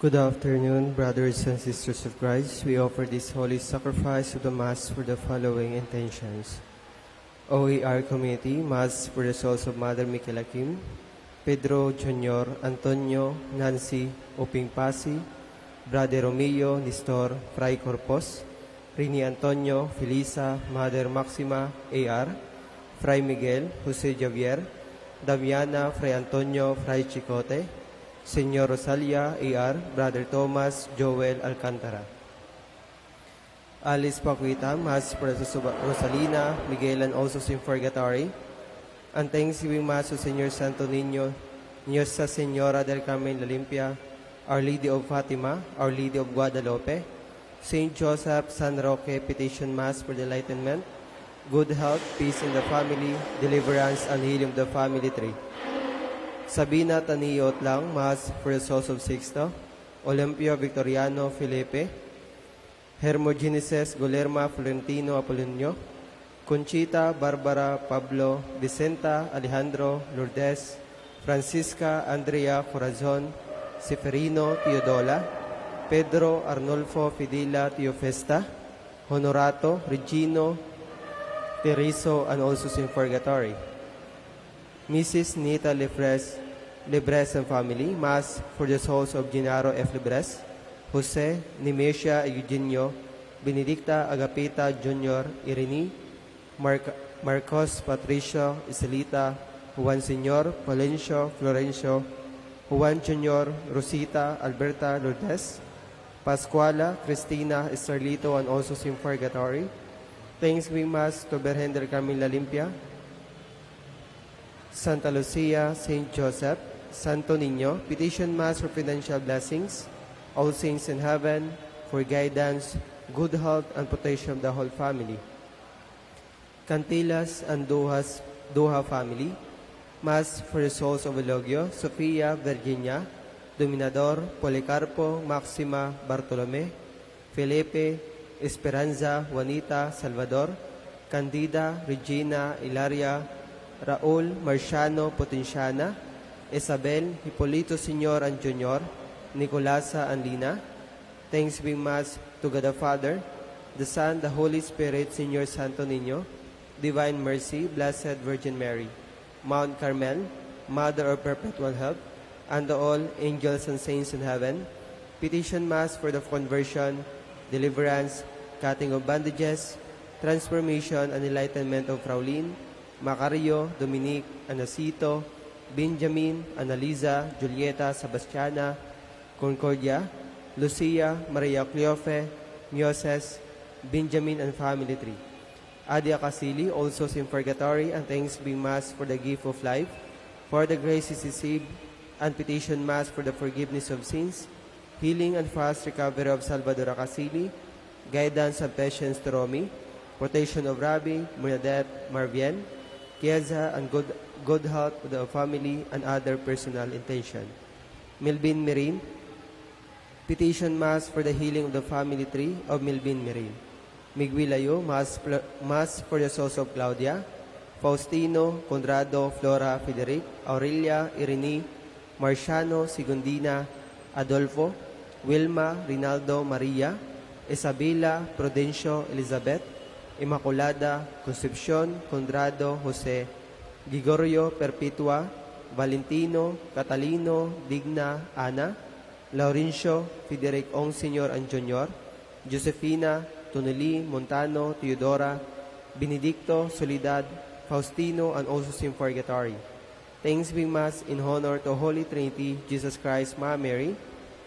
Good afternoon, brothers and sisters of Christ. We offer this holy sacrifice of the Mass for the following intentions. OER Community, Mass for the souls of Mother Michaela Kim, Pedro Jr., Antonio, Nancy, Uping Pasi, Brother Romeo, Nestor, Fray Corpus, Rini Antonio, Felisa, Mother Maxima, AR, Fray Miguel, Jose Javier, Damiana, Fray Antonio, Fray Chicote, Señor Rosalia, AR, Brother Thomas, Joel Alcantara. Alice Paquita, Mass for Rosalina, Miguel, and also in Purgatory. And Thanksgiving Mass to Señor Santo Niño, Nuestra Señora del Carmen La Limpia, Our Lady of Fatima, Our Lady of Guadalupe, Saint Joseph, San Roque, Petition Mass for the Enlightenment, good health, peace in the family, deliverance, and healing of the family tree. Sabina Taniot lang, Mass for the souls of Sixto, Olympio Victoriano Felipe, Hermogeneses Guillermo Florentino Apolinio, Conchita, Barbara, Pablo, Vicenta, Alejandro, Lourdes, Francisca, Andrea, Corazon, Seferino, Teodola, Pedro, Arnolfo, Fidela, Teofesta, Honorato, Regino, Tereso, and also in Purgatory. Mrs. Nita Lefres, Lebres and family, Mass for the souls of Gennaro F. Lebres, Jose, Nemesia Eugenio, Benedicta Agapita Jr., Irene, Marcos, Patricio, Iselita, Juan Señor, Polencio, Florencio, Juan Jr., Rosita, Alberta, Lourdes, Pascuala, Cristina, Esterlito, and also in Purgatory. Thanksgiving Mass to Virgen del Carmen La Limpia, Santa Lucia, Saint Joseph, Santo Niño, Petition Mass for financial blessings, all saints in heaven, for guidance, good health, and protection of the whole family. Cantilas and Duhas, Duha family, Mass for the souls of Elogio, Sofia, Virginia, Dominador, Policarpo, Maxima, Bartolome, Felipe, Esperanza, Juanita, Salvador, Candida, Regina, Ilaria, Raul, Marciano, Potenciana, Isabel, Hipolito Senior and Junior, Nicolasa and Lina. Thanksgiving Mass to God the Father, the Son, the Holy Spirit, Señor Santo Niño, Divine Mercy, Blessed Virgin Mary, Mount Carmel, Mother of Perpetual Help, and all angels and saints in heaven, Petition Mass for the conversion, deliverance, cutting of bandages, transformation and enlightenment of Fraulin, Macario, Dominique, Anacito, Benjamin, Analiza, Julieta, Sebastiana, Concordia, Lucia, Maria Cleofe, Moses, Benjamin, and family tree. Adia Kasili, also in purgatory, and Thanksgiving Mass for the gift of life, for the grace is received, and Petition Mass for the forgiveness of sins, healing and fast recovery of Salvador Kasili, guidance and patience to Romy, protection of Rabbi, Bernadette, Marvien, Chiesa, and good health of the family and other personal intention. Milvin Mirin, Petition Mass for the healing of the family tree of Milvin Mirin. Miguelayo, Mass for the souls of Claudia, Faustino, Conrado, Flora, Frederic, Aurelia, Irene, Marciano, Segundina, Adolfo, Wilma, Rinaldo, Maria, Isabela, Prudencio, Elizabeth, Immaculada, Concepcion, Conrado, Jose, Gregorio, Perpetua, Valentino, Catalino, Digna, Ana, Laurencio, Frederic Ong Senior and Junior, Josefina, Toneli, Montano, Teodora, Benedicto, Soledad, Faustino, and also in Purgatory. Thanksgiving Mass in honor to Holy Trinity, Jesus Christ, Ma Mary,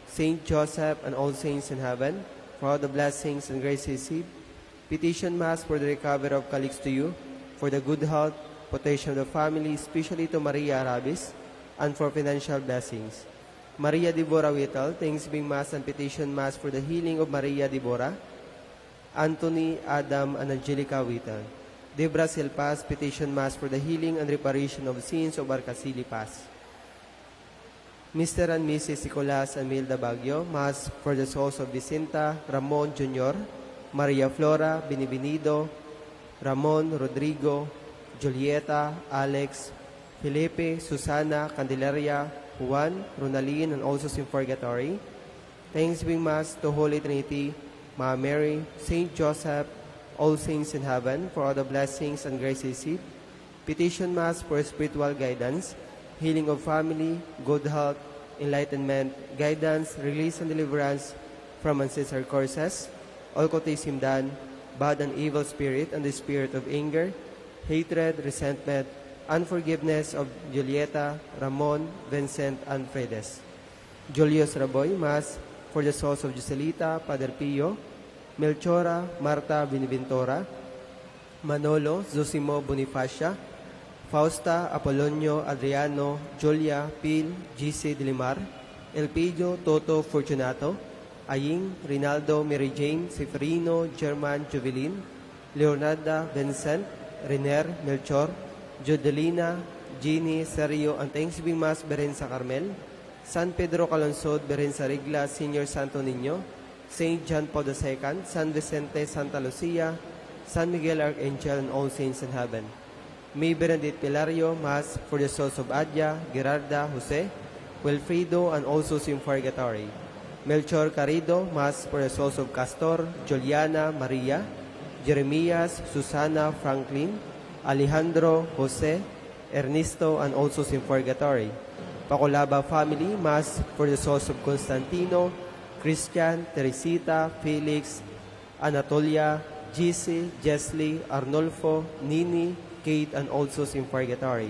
Saint Joseph, and all saints in heaven, for all the blessings and grace received. Petition Mass for the recovery of Calixto Yu, for the good health, protection of the family, especially to Maria Arabis, and for financial blessings. Maria Deborah Whittle, Thanksgiving Mass and Petition Mass for the healing of Maria Deborah, Anthony, Adam, and Angelica Whittle. Debra Silpas, Petition Mass for the healing and reparation of sins of Arcasili Paz. Mr. and Mrs. Nicolas and Milda Baguio, Mass for the souls of Vicenta, Ramon Jr., Maria Flora, Binibinido, Ramon, Rodrigo, Julieta, Alex, Felipe, Susana, Candelaria, Juan, Ronaldin, and also in Purgatory. Thanksgiving Mass to Holy Trinity, Ma Mary, Saint Joseph, all saints in heaven, for all the blessings and grace received. Petition Mass for spiritual guidance, healing of family, good health, enlightenment, guidance, release and deliverance from ancestral curses, occultism done, bad and evil spirit, and the spirit of anger, hatred, resentment, unforgiveness of Julieta, Ramon, Vincent, and Fredes. Julius Raboy, Mass for the souls of Giselita, Padre Pio, Melchora, Marta Beniventura, Manolo, Zosimo Bonifacia, Fausta, Apolonio, Adriano, Julia, Pil, GC Dilimar, Elpidio, Toto, Fortunato, Aying, Rinaldo, Mary Jane, Seferino, German, Juvelin, Leonarda, Vincent, Rener, Melchor, Jodelina, Jeannie, Sergio, and Thanksgiving Mass Birhen sa Carmel, San Pedro Calungsod, Birhen sa Regla, Senior Santo Niño, Saint John Paul II, San Vicente, Santa Lucia, San Miguel Archangel, and all saints in heaven. May Bernadette Pilario, Mass for the souls of Adya, Gerarda, Jose, Wilfredo, and also in Purgatory. Melchor Carido, Mass for the souls of Castor, Juliana, Maria, Jeremias, Susana, Franklin, Alejandro, Jose, Ernesto, and also in Purgatory. Pakulaba family, Mass for the souls of Constantino, Christian, Teresita, Felix, Anatolia, GC, Jesly, Arnolfo, Nini, Kate, and also in Purgatory.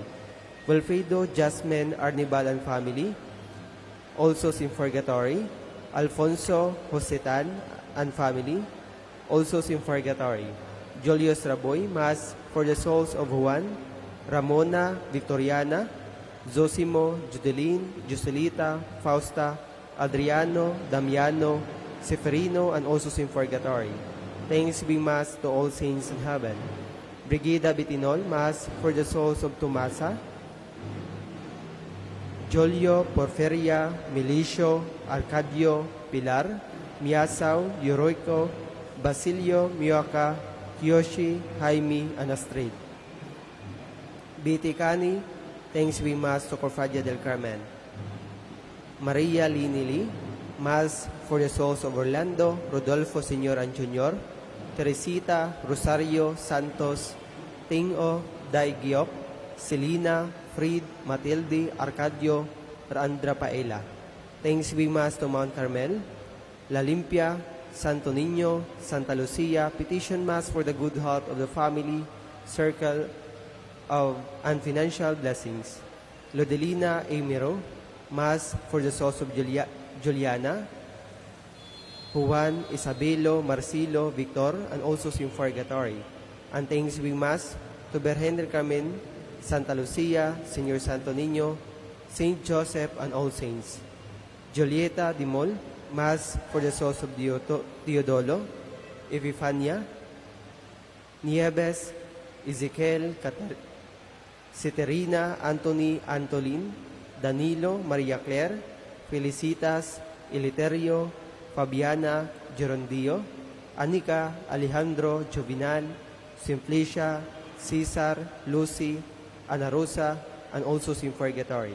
Wilfredo, Jasmine, Arnibal, and family, also in Purgatory. Alfonso, Josetan, and family, also in Purgatory. Julius Raboy, Mass for the souls of Juan, Ramona, Victoriana, Zosimo, Judeline, Joselita, Fausta, Adriano, Damiano, Seferino, and also in Purgatory. Thanksgiving Mass to all saints in heaven. Brigida Bitinol, Mass for the souls of Tomasa, Jolio, Porferia, Milicio, Arcadio, Pilar, Miasaw, Yoroiko, Basilio, Miyaka, Kiyoshi, Jaime, and Astrid. Bitikani, Thanksgiving Mass to Cofradia del Carmen. Maria Linili, Mass for the souls of Orlando, Rodolfo Sr. and Jr., Teresita, Rosario, Santos, Tingo, Daigyok, Selina, Fried, Matilde, Arcadio, Randra Paela. Thanksgiving Mass to Mount Carmel, La Limpia, Santo Niño, Santa Lucia, petition Mass for the good health of the family, circle of and financial blessings. Lodelina Emiro, Mass for the souls of Juliana, Juan, Isabelo, Marcelo, Victor, and also in Purgatory. And Thanksgiving Mass to Virgen del Carmen, Santa Lucia, Señor Santo Niño, Saint Joseph, and all saints. Julieta Dimol, Mass for the souls of Teodolo, Epifania, Nieves, Ezekiel, Ceterina, Anthony, Antolin, Danilo, Maria Claire, Felicitas, Eliterio, Fabiana, Gerondio, Anika, Alejandro, Jovinal, Simplicia, Cesar, Lucy, Ana Rosa, and also in Purgatory.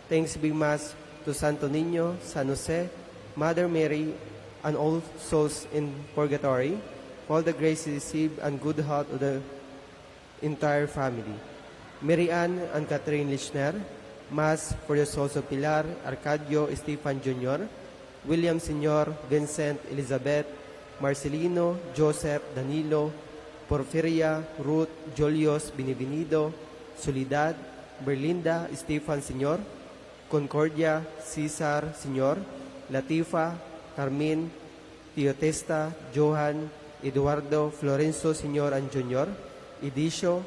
Thanksgiving Mass to Santo Niño, San Jose, Mother Mary, and all souls in purgatory, for all the grace received and good health of the entire family. Mary Ann and Catherine Lichner, Mass for the souls of Pilar, Arcadio, Stephen Jr., William Sr., Vincent, Elizabeth, Marcelino, Joseph, Danilo, Porfiria, Ruth, Julius, Binivenido, Soledad, Berlinda, Stephen Sr., Concordia, Cesar Sr., Latifa, Carmen, Teotesta, Johan, Eduardo, Florenzo Sr. and Jr., Edicio,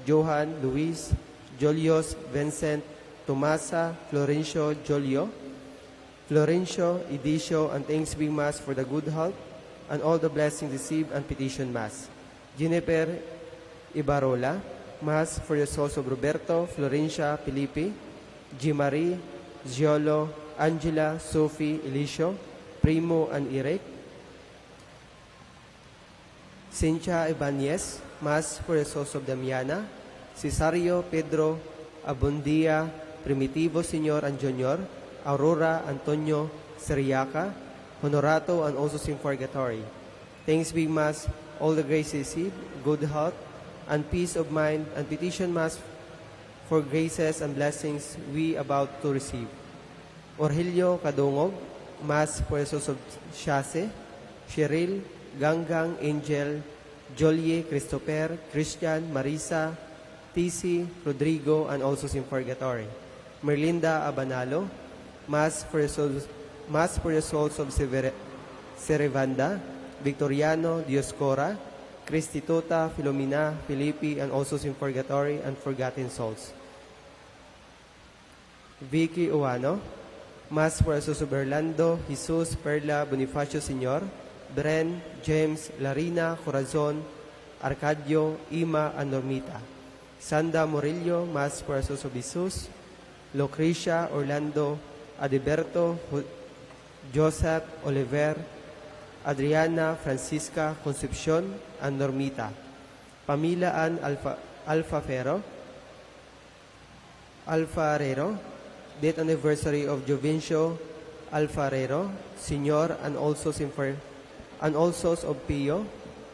Johan, Luis, Julius, Vincent, Tomasa, Florencio, Jolio, Florencio, Edicio, and Thanksgiving Mass for the good health and all the blessings received and petition Mass. Jennifer Ibarola, Mass for the souls of Roberto, Florencia, Felipe, G. Marie, Giolo, Angela, Sophie, Elisio, Primo, and Eric. Cynthia Ibanez, Mass for the souls of Damiana, Cesario, Pedro, Abundia, Primitivo Sr. and Jr., Aurora, Antonio, Seriaca, Honorato, and also in purgatory. Thanksgiving Mass, all the grace received, good health, and peace of mind, and petition Mass for graces and blessings we about to receive. Orhelio Kadungog, Mass for the souls of Shase, Cheryl, Ganggang, Angel, Jolie, Christopher, Christian, Marisa, TC, Rodrigo, and also in purgatory. Merlinda Abanalo, Mass for the souls of Serevanda, Victoriano, Dioscora, Cristituta, Filomena, Felipe, and also in purgatory and forgotten souls. Vicky Uano, Mass for the souls of Orlando, Jesus, Perla, Bonifacio Sr., Bren, James, Larina, Corazon, Arcadio, Ima, and Normita. Sanda Murillo, Mass for the souls of Jesus, Lucretia, Orlando, Adiberto, Joseph, Oliver, Adriana, Francisca, Concepcion, and Normita. Pamila Ann Alfafero, Alfarero, death anniversary of Jovencio Alfarero, Senior, and also Simfer, and also of Pio,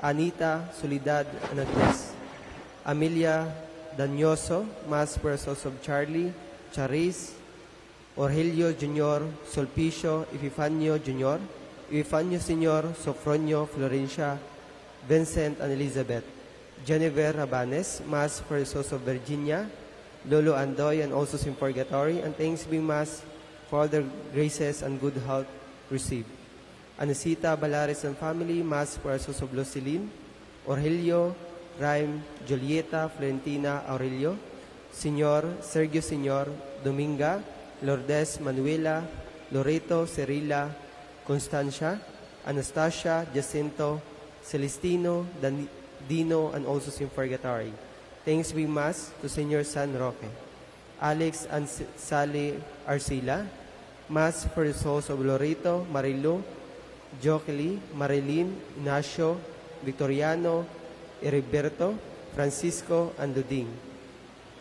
Anita, Soledad, and Agnes. Amelia Danyoso, Mass for the souls of Charlie, Charis, Orhelio Jr., Sulpicio, Epifanio Jr., Epifanio Sr., Sofronio, Florencia, Vincent, and Elizabeth. Jennifer Rabanes, Mass for the souls of Virginia, Lolo Andoy, and also in purgatory, and Thanksgiving Mass for all their graces and good health received. Anisita Balares and family, Mass for the souls of Luceline, Orhelio, Raim, Julieta, Florentina, Aurelio, Senor, Sergio Senor, Dominga, Lourdes, Manuela, Loreto, Cirila, Constancia, Anastasia, Jacinto, Celestino, Dino, and also in purgatory. Thanksgiving Mass to Senor San Roque. Alex and Sally Arcila, Mass for the souls of Loreto, Marilu, Jokely, Marilyn, Ignacio, Victoriano, Heriberto, Francisco, and Luding.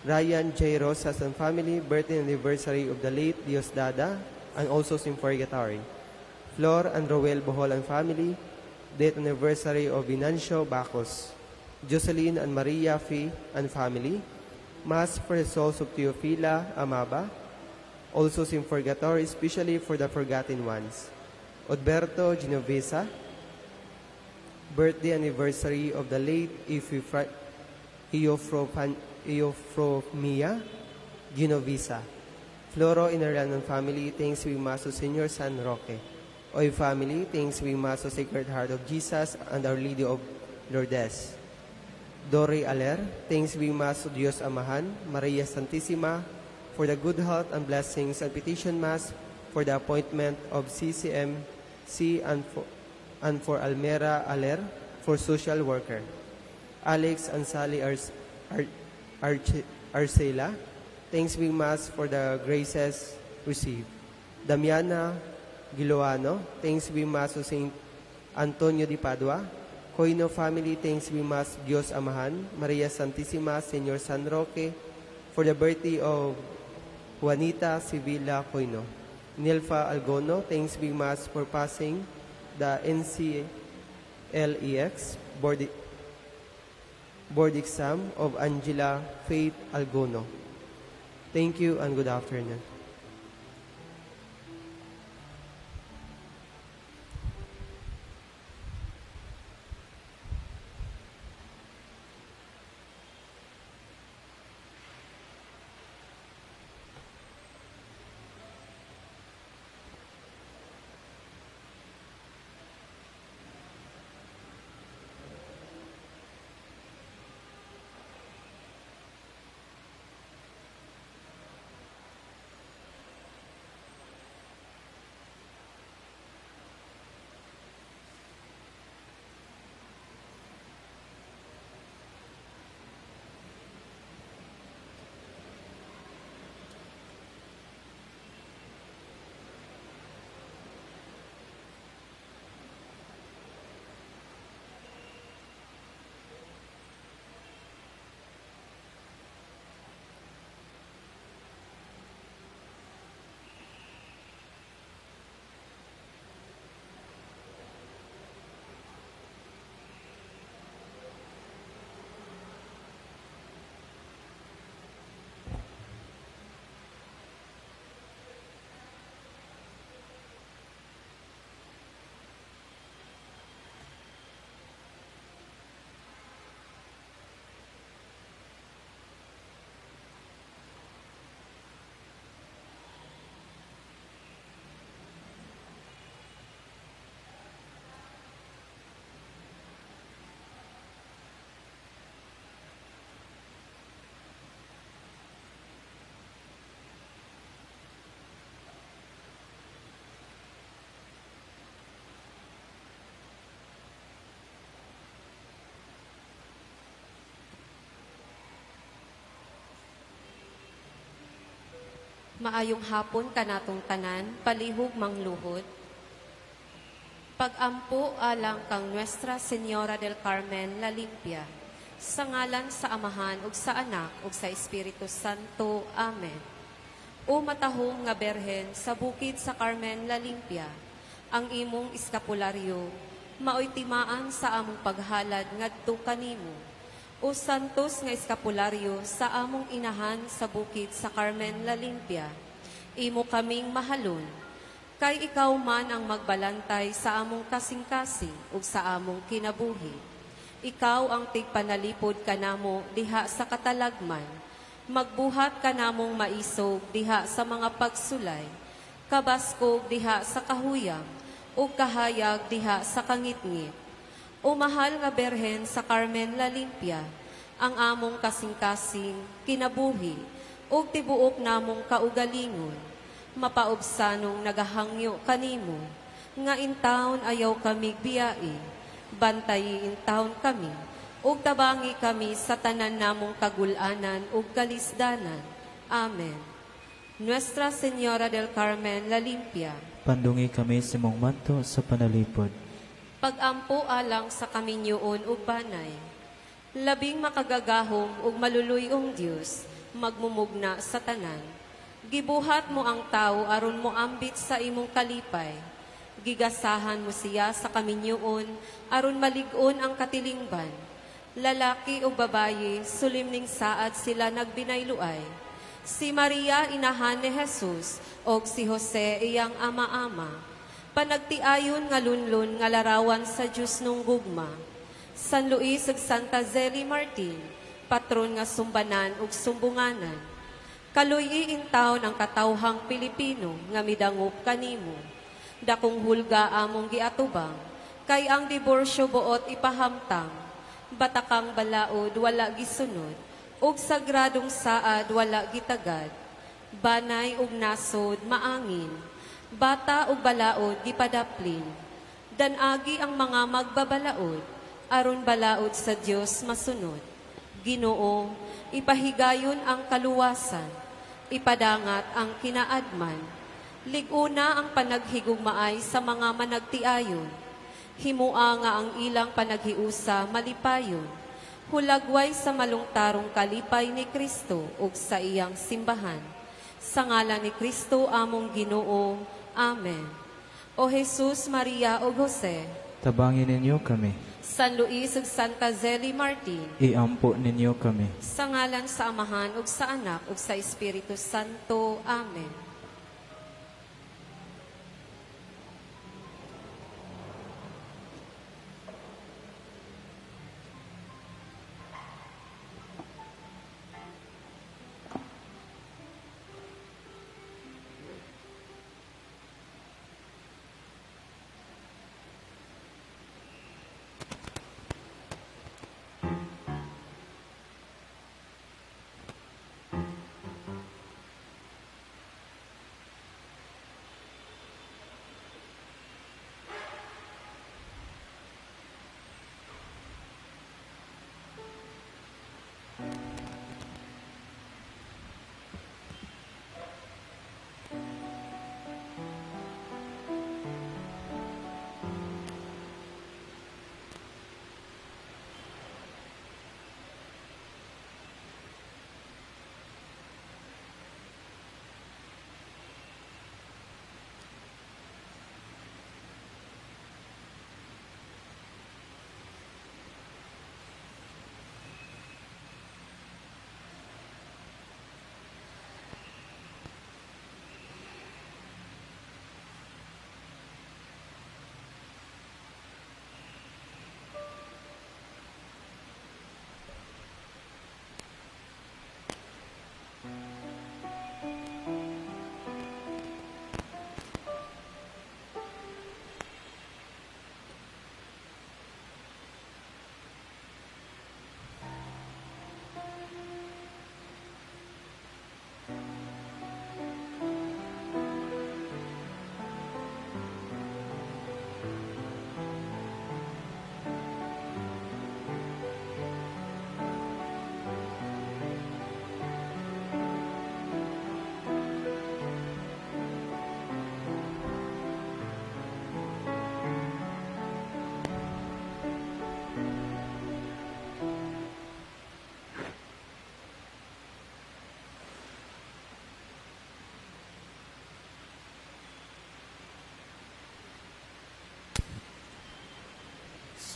Ryan J. Rosas and family, birthday anniversary of the late Diosdada, and also in purgatory. Flor and Roel Bohol and family, death anniversary of Venancio Bacos. Jocelyn and Maria Fee and family, Mass for the souls of Teofila Amaba, also in purgatory, especially for the forgotten ones. Odberto Genovesa, birthday anniversary of the late Eufromia Genovesa. Floro Inarlan and family, thanks we Mass to Senor San Roque. Oy family, thanks we Mass to Sacred Heart of Jesus and Our Lady of Lourdes. Dory Aler, thanks we Mass to Dios Amahan, Maria Santissima, for the good health and blessings, and petition Mass for the appointment of CCMC and for Almera Aler for social worker. Alex and Sally Arcela, thanks be Mass for the graces received. Damiana Giloano, thanks be Mass to Saint Antonio di Padua. Coino family, thanks be Mass Dios Amahan, Maria Santissima, Senor San Roque, for the birthday of Juanita Sevilla Coino. Nilfa Algono, thanks be Mass for passing the NCLEX board exam of Angela Faith Algono. Thank you and good afternoon. Maayong hapon kanatong tanan, palihog mangluhod. Pag-ampo alang kang Nuestra Señora del Carmen La Limpia. Sa ngalan sa Amahan ug sa Anak ug sa Espiritu Santo. Amen. O matahom nga Berhen sa bukid sa Carmen La Limpia, ang imong iskapularyo maoy timaan sa among paghalad ngadto kanimo. O santos nga iskapularyo sa among inahan sa bukid sa Carmen La Limpia, imo kaming mahalon, kay ikaw man ang magbalantay sa among kasing-kasing ug sa among kinabuhi. Ikaw ang tigpanalipod kanamo diha sa katalagman, magbuhat kanamong maisog diha sa mga pagsulay, kabaskog diha sa kahuyang, ug kahayag diha sa kangitngit. O mahal nga Berhen sa Carmen La Limpia, ang among kasing-kasing, kinabuhi, ug tibuok namong kaugalingon, mapaubsanong nagahangyo kanimo, nga intawon ayaw kami biyai, bantayi intawon kami, ug tabangi kami sa tanan namong kagulanan ug kalisdanan. Amen. Nuestra Señora del Carmen La Limpia, pandungi kami sa imong manto sa panalipod. Pag-ampo alang sa kaminyoon ug banay, labing makagagahom ug maluluy-ong Dios, magmumugna sa tanan. Gibuhat mo ang tao aron moambit sa imong kalipay. Gigasahan mo siya sa kaminyoon aron malig-on ang katilingban. Lalaki o babaye, sulimning saad sila nagbinayluay. Si Maria inahan ni Jesus og si Jose iyang ama-ama. Panagtiayon nga lunlun nga larawan sa Dios nung gugma. San Luis ug Santa Zeli Martin, patron nga sumbanan ug sumbunganan. Kaluy-i intawon ang katawhang Pilipino nga midangop kanimo. Dakong hulga among giatubang, kay ang diborsyo buot ipahamtang. Batakang balaod wala gisunod, ug sagradong saad wala gitagad. Banay ug nasod maangin, bata ug balaod gipadaplin. Dan-agi ang mga magbabalaod, aron balaod sa Dios masunod. Ginoo, ipahigayon ang kaluwasan, ipadangat ang kinaadman. Lig-una ang panaghigugmaay sa mga managtiayon. Himua nga ang ilang panaghiusa malipayon. Hulagway sa malungtarong kalipay ni Kristo ug sa iyang simbahan. Sa ngalan ni Kristo among Ginoo. Amen. O Jesus, Maria ug Jose, tabangin ninyo kami. San Luis ug Santa Zeli Martin, iampo ninyo kami. Sa ngalan sa Amahan ug sa Anak ug sa Espiritu Santo. Amen.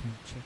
Sound check.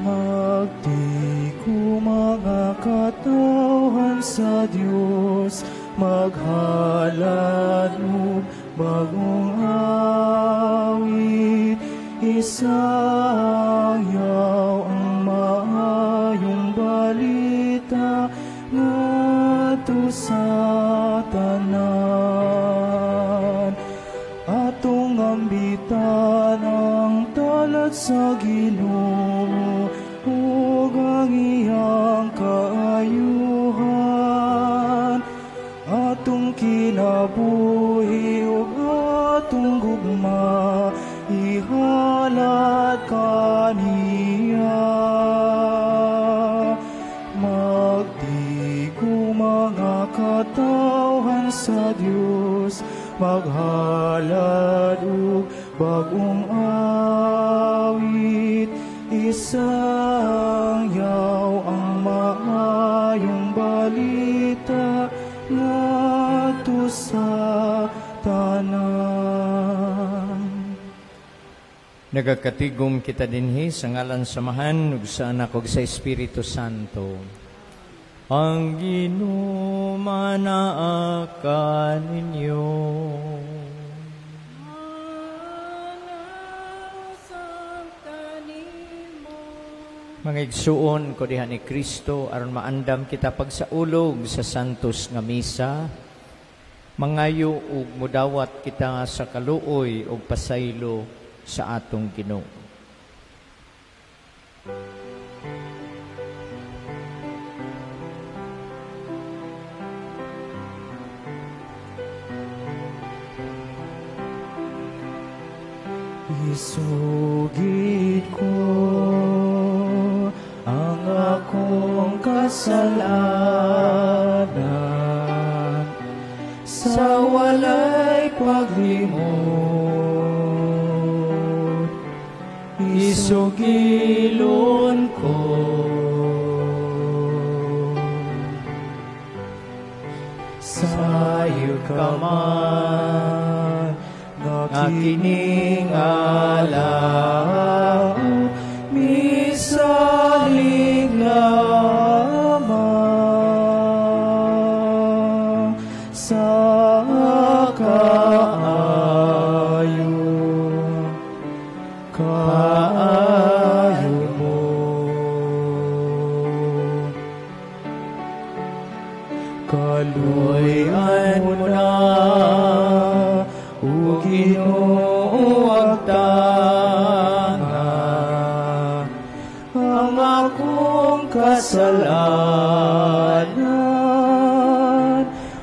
Magtiku mga katawhan sa Dios, maghalad ug bagong awit, isangyaw ang maayong balita ngadto sa tanan. Atong ambitan ang talad sa Ginoo ug ang iyang kaayuhan, atong kinabuhi ug atong gugma ihalad kaniya. Magtigo mga katawhan sa Dios, maghalad ug bagong awit, isangyaw ang maayong balita ngadto sa tanan. Nagakatigom kita dinhi sa ngalan sa Amahan ug sa Anak ug sa Espiritu Santo. Ang Ginoo manaa kaninyo. Mga igsuon ko diha ni Kristo, aron maandam kita pagsaulog sa santos nga misa, mangayo ug mudawat kita sa kaluoy ug pasaylo sa atong Ginoo. Isugid ko ang akong kasalanan sa walay paglimot. Isugilon ko sayo ka man nga kining alao misalig lamang sa kaayo, kaayo mo. Kaluoyan mo na, o Ginoo, ang tanga ang akong kasalanan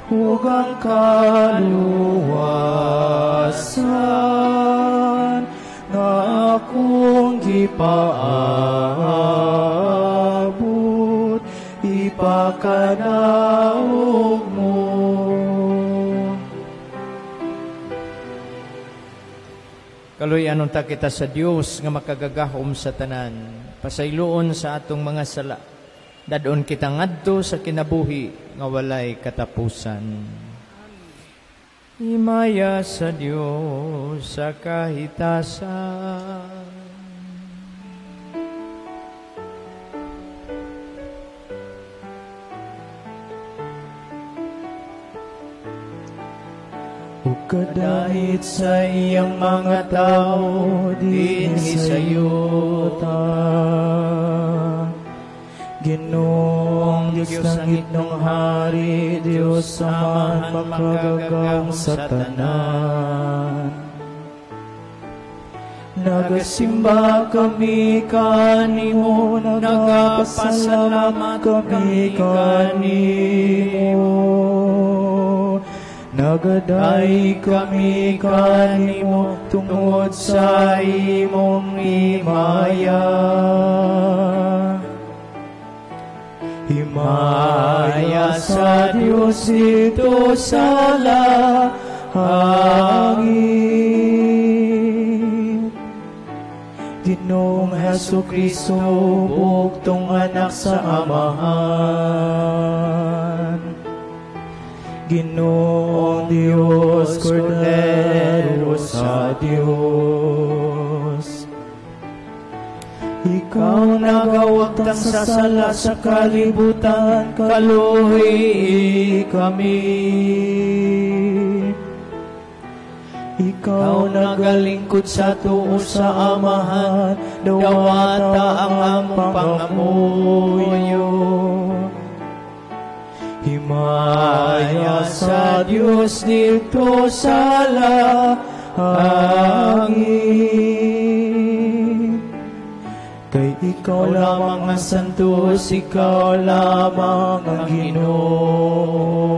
ug ang kaluwasan nga akong gipaabot ipakanaog mo. Kaluoyan unta kita sa Dios nga makagagahom sa tanan, pasayloon sa atong mga sala, dadon kita ngadto sa kinabuhi nga walay katapusan. Himaya sa Dios sa kahitasan. O Ug kadait sa iyang mga tao dinhi sa yuta. Ginoong Diyos langit ng hari, Diyos Amahan makagagahom sa tanan. Nagasimba kami kanimo, nagapasalamat kami kanimo. Nagaday kami kanimo tungod sa imong himaya. Himaya sa Diyos ito sa langit. Ginoong Hesu Kristo, bugtong anak sa Amahan. Ginoong Diyos, Kordero sa Diyos. Ikaw nagawagtang sa sala sa kalibutan, kaluhi kami. Ikaw nagalingkod sa tuo sa Amahan, dawata ang among pangamuyo. Himaya sa Diyos dito sa langit. Kay ikaw lamang ang santos, ikaw lamang ang Ginoo.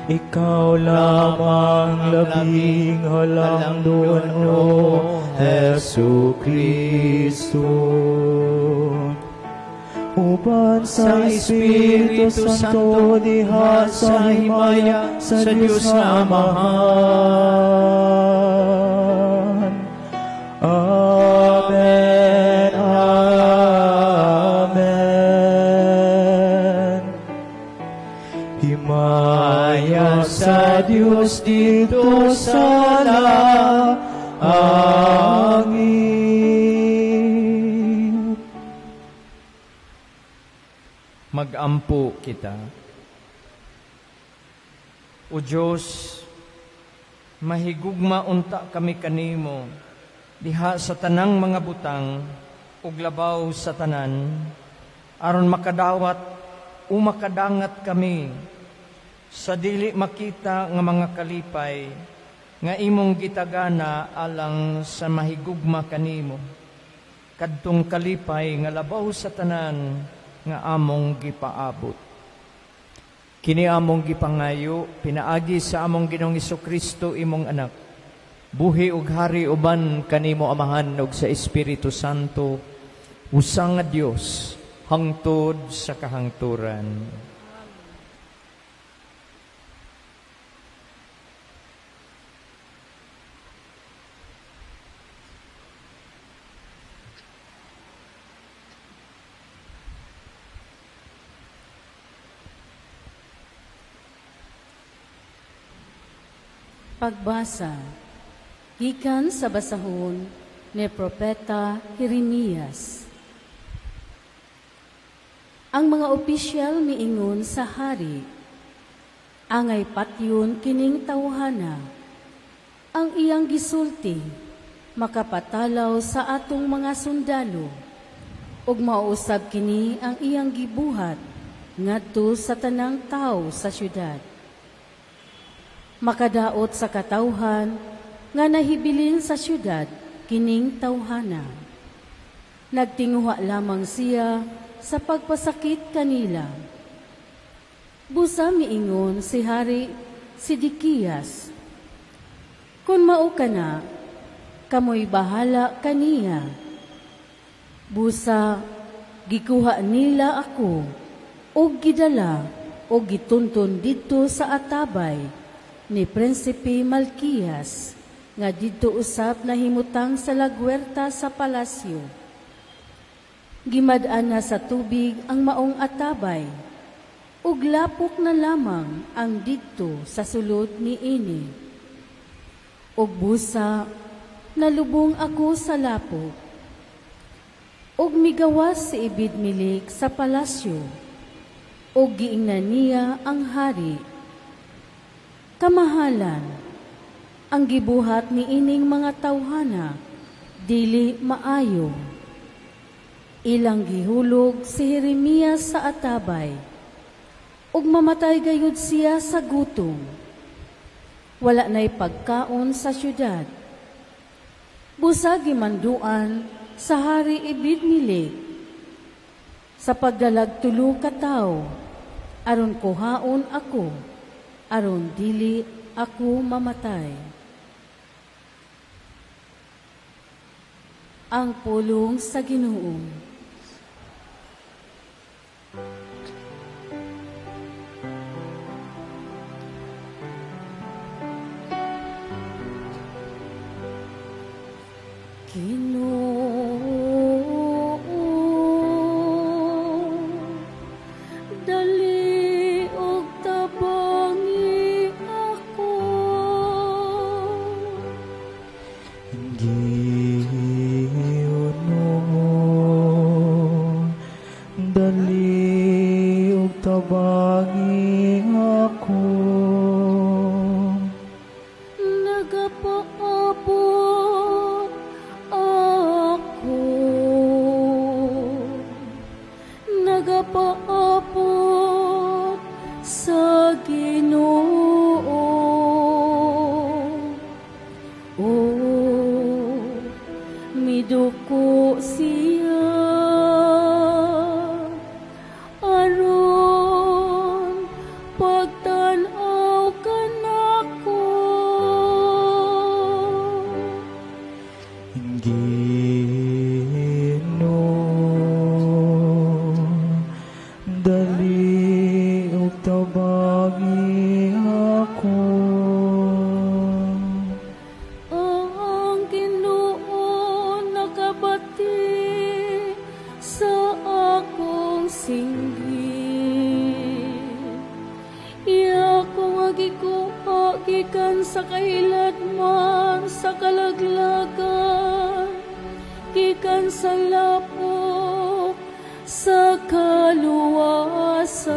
Ikaw lamang labing halangdon, O Hesu Kristo. Uban sa Espiritu Santo diha sa himaya sa Diyos na Amahan. Amen, Amen. Himaya sa Diyos dito sa langit. Magampo kita. O Diyos, mahigugma unta kami kanimo diha sa tanang mga butang ug labaw sa tanan, aron makadawat o makadangat kami sa dili makita nga mga kalipay nga imong gitagana alang sa mahigugma kanimo, kadtong kalipay nga labaw sa tanan nga among gipaabot. Kini among gipangayo pinaagi sa among Ginoong Hesukristo imong anak, buhi ug hari uban kanimo Amahan ug sa Espiritu Santo, usa nga Dios hangtod sa kahangturan. Pagbasa gikan sa basahon ni Propeta Jeremias. Ang mga opisyal miingon sa hari, angay patyon kining tawhana, ang iyang gisulti makapatalaw sa atong mga sundalo, ug mausab kini ang iyang gibuhat ngadto sa tanang tawo sa syudad. Makadaot sa katawhan nga nahibilin sa syudad kining tawhana. Nagtinguha lamang siya sa pagpasakit kanila. Busa miingon si Hari Sidikiyas, "Kun mao ka na, kamoy bahala kaniya." Busa gikuha nila ako og gidala og gitunton didto sa atabay ni Prinsipe Malkias, nga didto usab nahimutang sa lagwerta sa palasyo. Gimad-an na sa tubig ang maong atabay, ug lapok na lamang ang didto sa sulod niini. Ug busa nalubong ako sa lapok, ug migawas si Ebed Melek sa palasyo, ug giingnan niya ang hari. Kamahalan, ang gibuhat ni ining mga tawhana, dili maayo. Ilang gihulog si Jeremias sa atabay, ug mamatay gayud siya sa gutom. Wala na'y pagkaon sa syudad. Busa gimanduan sa hari Ebed-Melek sa pagdalag tulo ka tawo, aron kuhaon ako, aron dili ako mamatay. Ang pulong sa Ginoo. Ginoo, dali og tabangi ako. Ginoo, dali og tabangi ako. Nagapaabot ako, nagapaabot sa Ginoo. O, miduko siya aron pagtan-aw kanako. Ginoo, dali og tabangi ako. Ang Ginoo nakabati sa akong singgit. Iya ko nga gikuha gikan sa kahiladman sa kalaglagan, gikan sa lapok sa kaluwasan.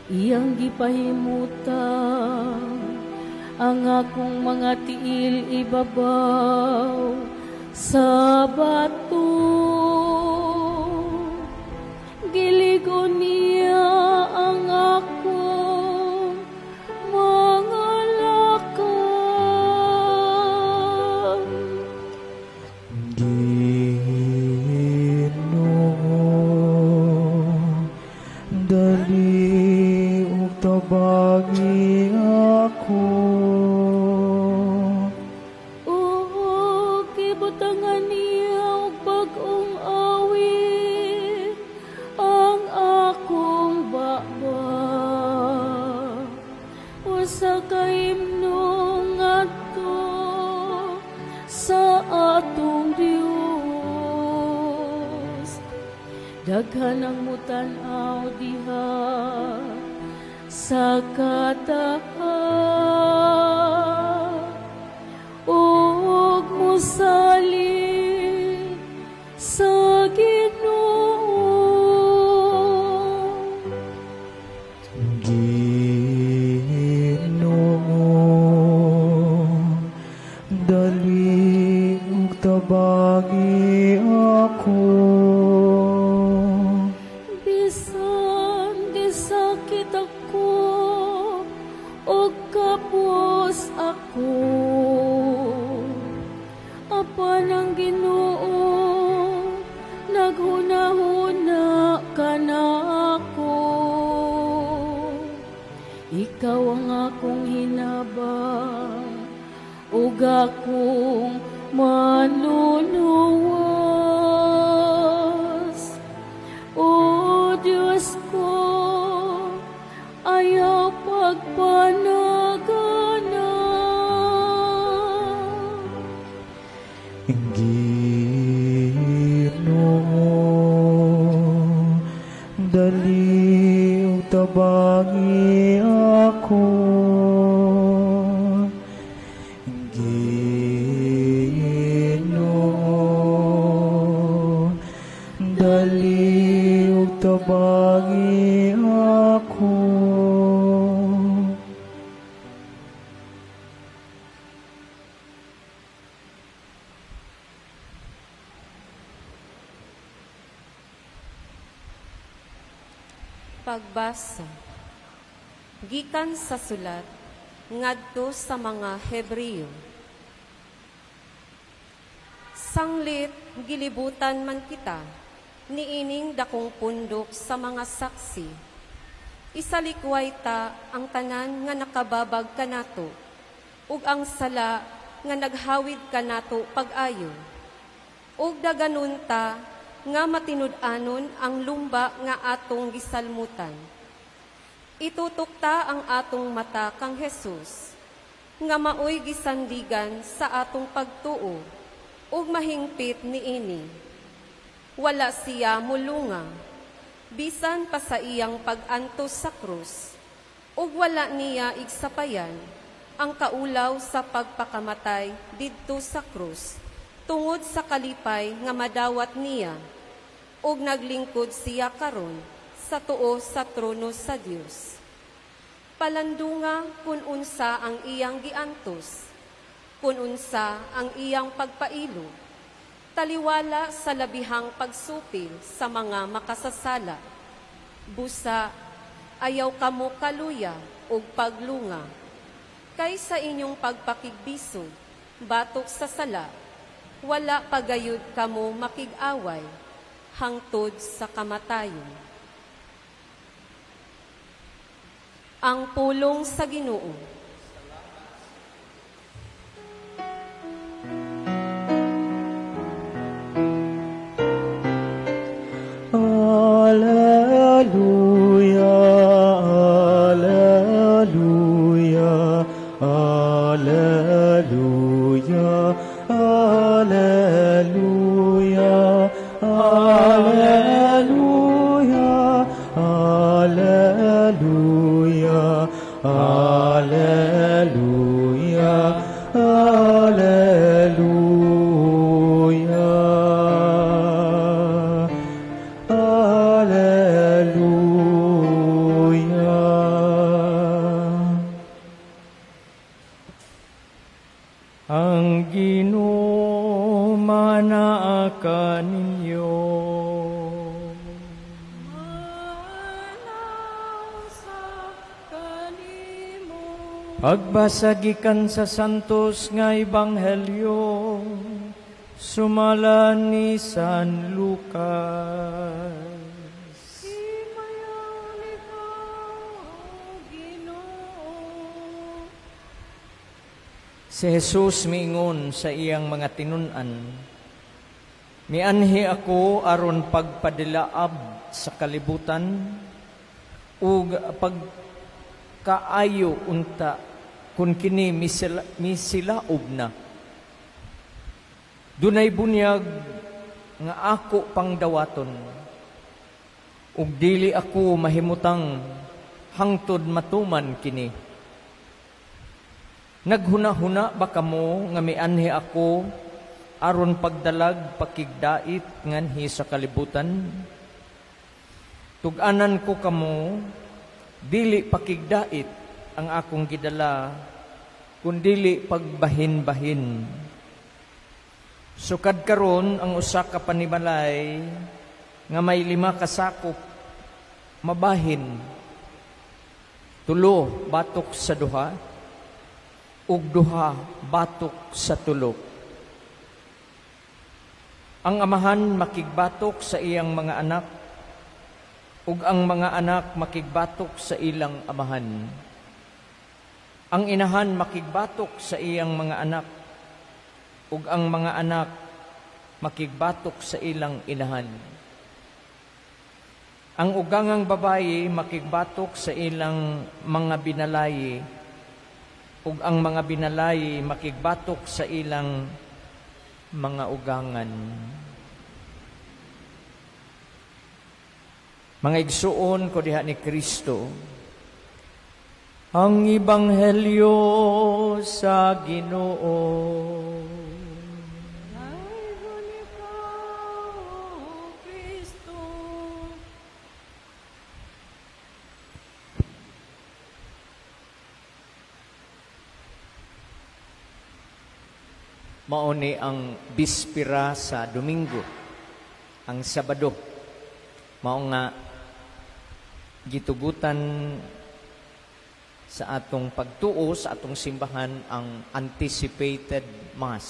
Iyang gipahimutang ang akong mga tiil ibabaw sa bato. Giligo niya ang akong mga lakang. Ginoo, dali og tabangi ako. Oo, gibutangan niya og bag-ong awit ang akong baba. Usa ka himno ngadto sa atong Dios. Daghan ang mutan-aw diha sa kataas ug mosalig sa Ginoo. Ginoo, dali ug tabangi ako. Bisan gisakit ako ug kapos ako, apan ang Ginoo naghunahuna kanako. Ikaw ang akong hinabang ug akong manluluwas. O Diyos ko, ayaw pagpanagana. Ginoo, dali ug tabangi ako. Ginoo, dali ug tabangi ako. Pagbasa gikan sa sulat ngadto sa mga Hebreo. Sanglit gilibutan man kita niining dakong pundok sa mga saksi. Isalikway ta ang tanan nga nakababag kanato ug ang sala nga naghawid kanato pag-ayo. Ug daganon ta nga matinud-anon ang lumba nga atong gisalmutan. Itutok ta ang atong mata kang Jesus, nga maoy gisandigan sa atong pagtuo ug mahingpit niini. Wala siya mulunga, bisan pa sa iyang pag-antos sa krus, ug wala niya igsapayan ang kaulaw sa pagpakamatay didto sa krus, tungod sa kalipay nga madawat niya, ug naglingkod siya karon sa tuo sa trono sa Dios. Palandunga kun unsa ang iyang giantos, kun unsa ang iyang pagpailo, taliwala sa labihang pagsupil sa mga makasasala. Busa, ayaw kamo kaluya ug paglunga, kay sa inyong pagpakigbisog, batok sa sala, wala pagayod kamo makig-away, hangtod sa kamatayon. Ang pulong sa Ginoo. Alleluia, alleluia, alleluia, alleluia, alleluia, alleluia, alleluia, alleluia, alleluia. Ang Ginoo manaa kaninyo. Pagbasa gikan sa Santos nga Ebanghelyo sumala ni San Lucas. Himayon ikaw, Ginoo. Si Jesus miingon sa iyang mga tinun-an, mianhi ako aron pagpadilaab sa kalibutan ug pagkaayo unta kun kini misilaob na. Dunay bunyag nga ako pang dawaton, ug dili ako mahimutang hangtod matuman kini. Naghuna-huna ba kamo nga mianhi ako aron pagdalag pakigdait nganhi sa kalibutan? Tug-anan ko kamo, dili pakigdait ang akong gidala, kundili pagbahin-bahin. Sukad karon ang usa ka panimalay nga may 5 ka sakop mabahin, 3 batok sa duha ug 2 batok sa 3. Ang amahan makigbatok sa iyang mga anak, ug ang mga anak makigbatok sa ilang amahan. Ang inahan makigbatok sa iyang mga anak, ug ang mga anak makigbatok sa ilang inahan. Ang ugangang babayi makigbatok sa ilang mga binalayi, ug ang mga binalayi makigbatok sa ilang mga ugangan. Mga igsuon ko diha ni Kristo, ang Ebanghelyo sa Ginoo. Daygon ikaw, Kristo. Mao ni ang bispira sa Domingo, ang Sabado. Mao nga Gitugutan sa atong pagtuo sa atong simbahan ang anticipated mass.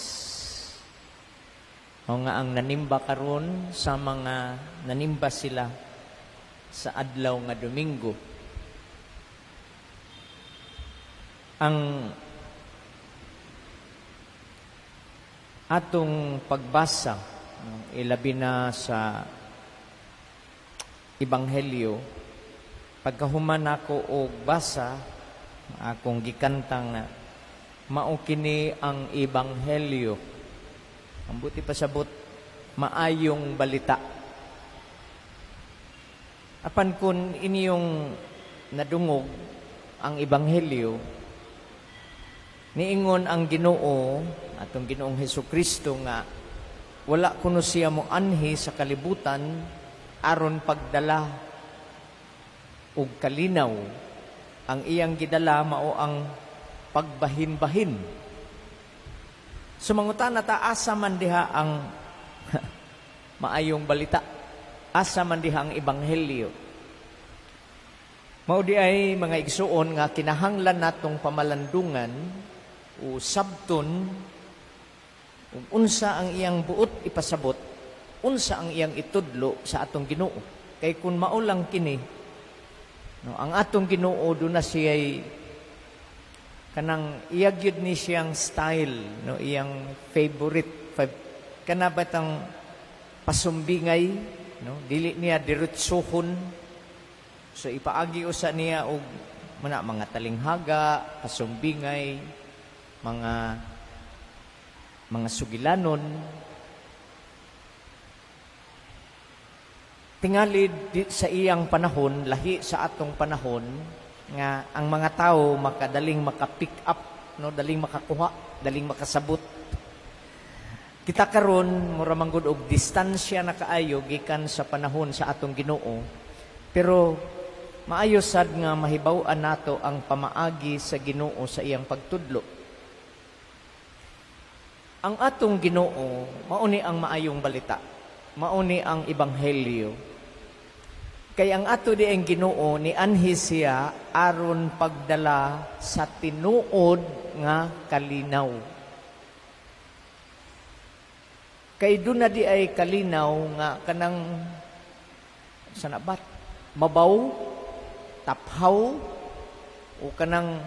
O nga ang nanimba karon sa mga nanimba sila sa adlaw nga Domingo. Ang atong pagbasa, ilabi na sa Ebanghelyo, pagkahuman ako og basa, akong gikantang mao kini ang Ebanghelyo. Ang buti pasabot, maayong balita. Apan kun inyong nadungog ang Ebanghelyo, niingon ang Ginoo, atong Ginoong Hesukristo, nga wala kuno siya mo anhi sa kalibutan aron pagdala og kalinaw. Ang iyang gidala mao ang pagbahin-bahin. Sumangutana ta, asa man diha ang maayong balita? Asa man diha ang Ebanghelyo? Mao di ay mga igsuon nga kinahanglan natong pamalandungan o sabton ug unsa ang iyang buot ipasabot, unsa ang iyang itudlo sa atong Ginoo. Kay kun mao lang kini, no, ang atong Ginoo do na siya'y kanang iya gyud ni siyang style, no, iyang favorite kana batang pasumbingay, no, dili niya diretsohon. So ipaagi usa niya og mana mga talinghaga, pasumbingay, mga sugilanon. Tingali sa iyang panahon, lahi sa atong panahon, nga ang mga tao makadaling maka-pick up, no, daling makakuha, daling makasabot. Kita karon mura man gud og distansya na kaayo gikan sa panahon sa atong Ginoo, pero maayo sad nga mahibaw-an nato ang pamaagi sa Ginoo sa iyang pagtudlo. Ang atong Ginoo mao ni ang maayong balita, mao ni ang Ebanghelyo. Kay ang ato di ang Ginoo ni anhi siya aron pagdala sa tinuod nga kalinaw. Kay doon na di ay kalinaw nga kanang sanabat, mabaw, taphaw, o kanang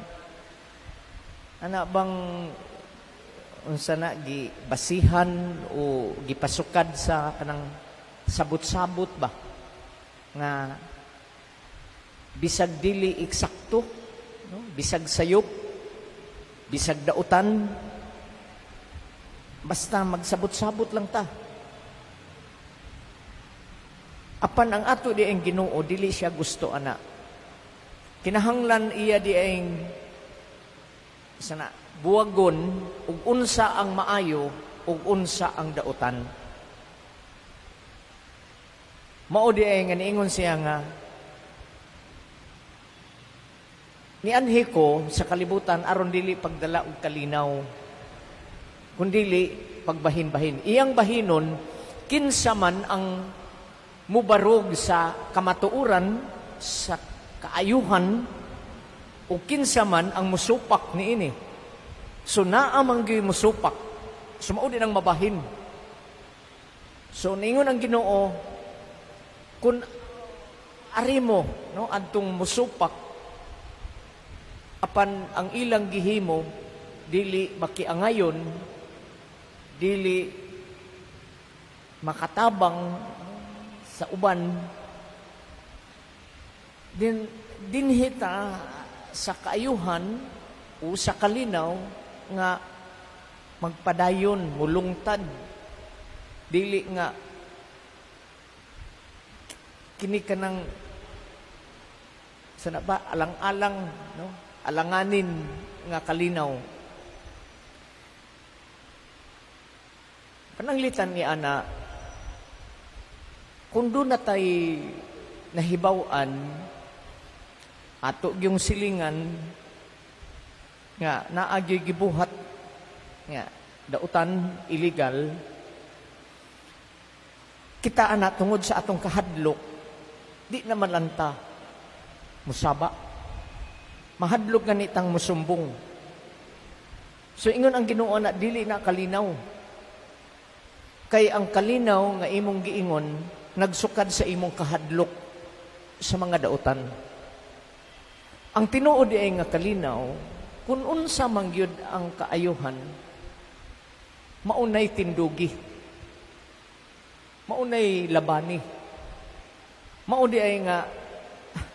ana bang unsa na gibasihan o gipasukad sa kanang sabot-sabot ba nga bisag dili eksakto, no? Bisag sayop, bisag dautan, basta magsabot-sabot lang ta. Apan ang ato di ang Ginoo dili siya gusto ana. Kinahanglan iya di ang sana buwagon ug unsa ang maayo ug unsa ang dautan. Mao di ay nga niingon siya nga nianhi ko sa kalibutan aron dili pagdala og kalinaw, kundili pagbahin-bahin. Iyang bahinon kinsa man ang mubarog sa kamatuoran, sa kaayuhan, o kinsa man ang musupak niini. So naa man gyud musupak, so mao din ang mabahin. So niingon ang Ginoo, kun ari mo, no, adtong musupak, apan ang ilang gihimo dili makiangayon, dili makatabang sa uban, dinhita sa kaayuhan o sa kalinaw nga magpadayon, mulungtad, dili nga kini kanang sana ba alang-alang, no, alanganin nga kalinaw. Pananglitan ni ana, kung doon na tay nahibaw-an ato yung silingan nga naagi gibuhat nga dautan, illegal, kita ana tungod sa atong kahadlok, di naman lanta. musaba. Mahadlok gani tang musumbong. So ingon ang Ginoo na dili na kalinaw. Kay ang kalinaw nga imong giingon nagsukad sa imong kahadlok sa mga dautan. Ang tinuod ay nga kalinaw, kung unsa man gyud ang kaayuhan, maunay tindugi, maunay labani, maudi ay nga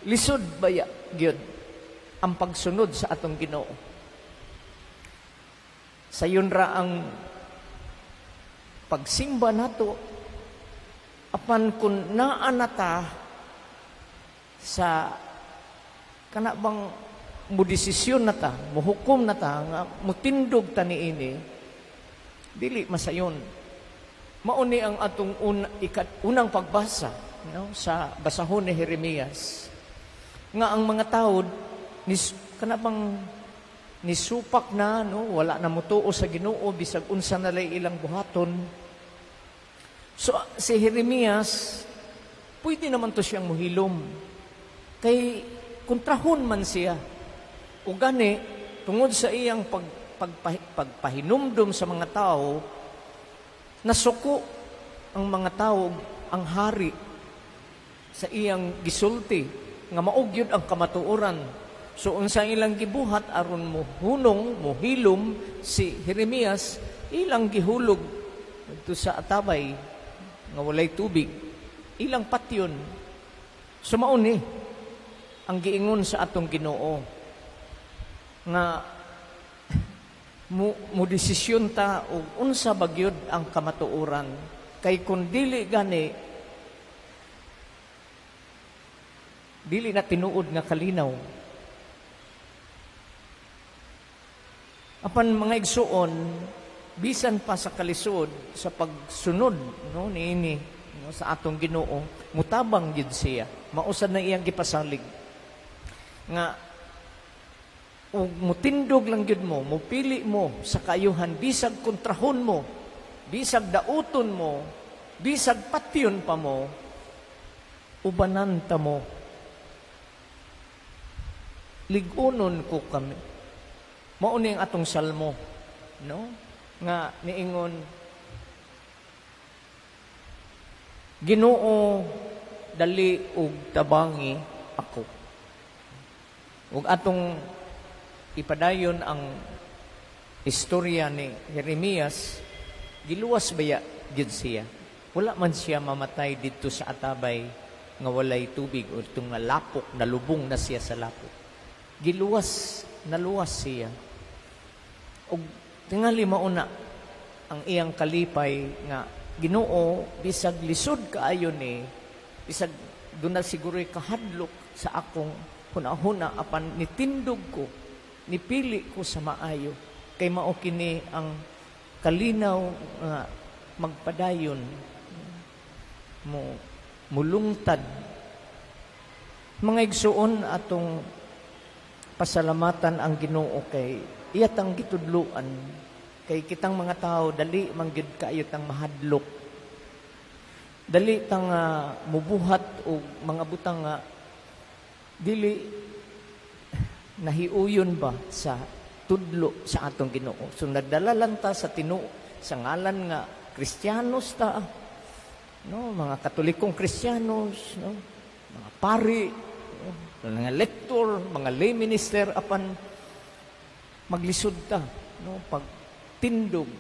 lisod baya gyud ang pagsunod sa atong Ginoo. Sayon ra ang pagsimba nato, apan kun naa na ta sa kana bang mudesisyon na ta, muhukom na ta, nga mutindog ta niini, dili masayon. Mauni ang atong unang pagbasa, no, sa basahon ni Jeremias, nga ang mga tawo kana bang nisupak na, no, wala na mutuo sa Ginoo bisag unsa na lay ilang buhaton. So si Jeremias pwede naman to siyang muhilom kay kontrahon man siya. O gani tungod sa iyang pagpahinumdum sa mga tao, nasuko ang mga tao, ang hari sa iyang gisulti nga maog yun ang kamatuoran. So unsa ilang gibuhat aron mohunong, mohilom si Jeremias, ilang gihulog didto sa atabay nga walay tubig, ilang patyon. So mao ni ang giingon sa atong Ginoo nga mo desisyon ta og unsa ba gyud ang kamatuoran, kay kun dili gani, dili na tinuod nga kalinaw. Apan mga igsuon, bisan pa sa kalisod sa pagsunod, no, niini, no, sa atong Ginoo, mutabang gyud siya. Mausad na iyang gipasalig nga ug mutindog lang gyud mo, mupili mo sa kaayuhan bisag kontrahon mo, bisag dauton mo, bisag patyon pa mo, ubanan ta mo. Lig-unon ko kami. Mao ni ang atong salmo, no? Nga niingon, Ginoo, dali ug tabangi ako. Ug atong ipadayon ang istorya ni Jeremias, giluwas baya gyud siya. Wala man siya mamatay didto sa atabay nga walay tubig o itong nga lapok, nalubong na siya sa lapok. Giluwas, naluwas siya. Og tingali mauna ang iyang kalipay nga Ginoo, bisag lisod kaayo ni, bisag duna siguro'y kahadlok sa akong hunahuna, apan nitindog ko, nipili ko sa maayo, kay mao kini ang kalinaw nga magpadayon, mo mulungtad. Mga igsuon, atong pasalamatan ang Ginoo kay iyatang gitudloan, kay kitang mga tao dali man gyud kaayo tang mahadlok, dali tang mubuhat og mga butang nga dili nahiuyon ba sa tudlo sa atong Ginoo. So nagdala lang ta sa tinuo sa ngalan nga Kristiyanos ta, no, mga Katolikong Kristiyanos, no, mga pari, no, mga lektor, mga lay minister, apan maglisod ta, no, pagtindog,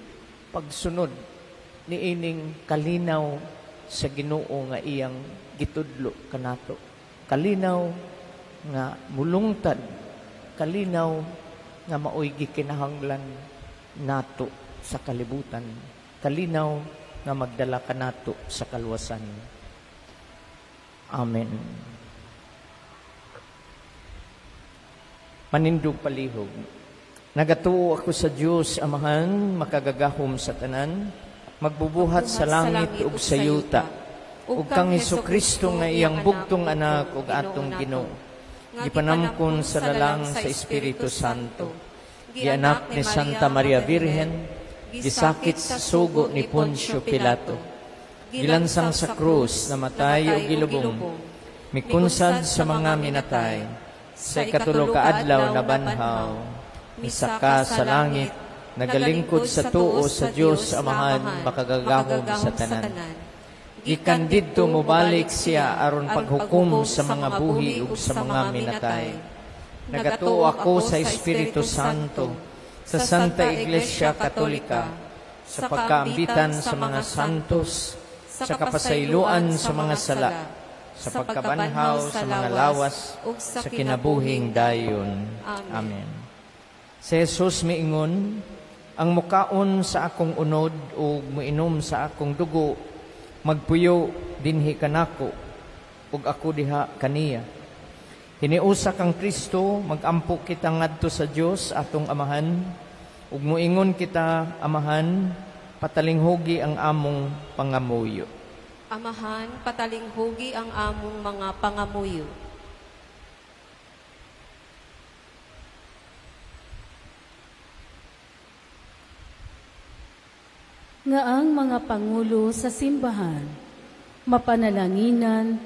pagsunod niining kalinaw sa Ginoo nga iyang gitudlo kanato. Kalinaw nga mulungtad, kalinaw nga maoy gikinahanglan nato sa kalibutan, kalinaw nga magdala kanato sa kaluwasan. Amen. Manindog palihog. Nagatuo ako sa Dios Amahan, makagagahom sa tanan, magbubuhat sa langit ug sa yuta, ug kang Hesukristo nga iyang bugtong anak ug atong Ginoo, gipanamkon sa lalang sa Espiritu Santo, gianak ni Santa Maria Virgen, gisakit sa sugo ni Poncio Pilato, gilansang sa krus, namatay ug gilubong, Mikunsad sa mga minatay, sa ikatulo ka adlaw nabanhaw, misaka sa langit, nagalingkod sa tuo sa Dios Amahan, makagagahom sa tanan. Gikan didto mobalik siya aron paghukom sa mga buhi ug sa mga minatay. Nagatuo ako sa Espiritu Santo, sa Santa Iglesia Katolika, sa pagkaambitan sa mga santos, sa kapasayloan sa mga sala, sa pagkabanhaw sa mga lawas, sa kinabuhing dayon. Amen. Si Jesus miingon, ang mukaon sa akong unod ug muinom sa akong dugo, magpuyo dinhi kanako ug ako diha kaniya. Hiniusa kang Kristo, magampo kita ngadto sa Dios atong Amahan, ug muingon kita, Amahan, patalinghugi ang among pangamuyo. Amahan, patalinghugi ang among mga pangamuyo. Nga ang mga pangulo sa simbahan, mapanalanginan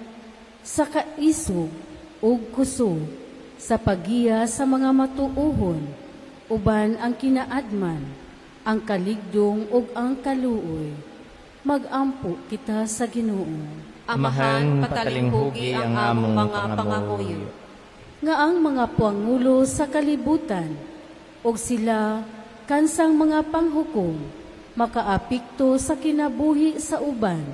sa kaisog ug kusog sa paggiya sa mga matuohon, uban ang kinaadman, ang kaligdong ug ang kaluoy. Magampo kita sa Ginoo. Amahan, patalinghugi ang among mga pangamuyo. Nga ang mga pangulo sa kalibutan ug sila kansang mga panghukom, makaapikto sa kinabuhi sa uban.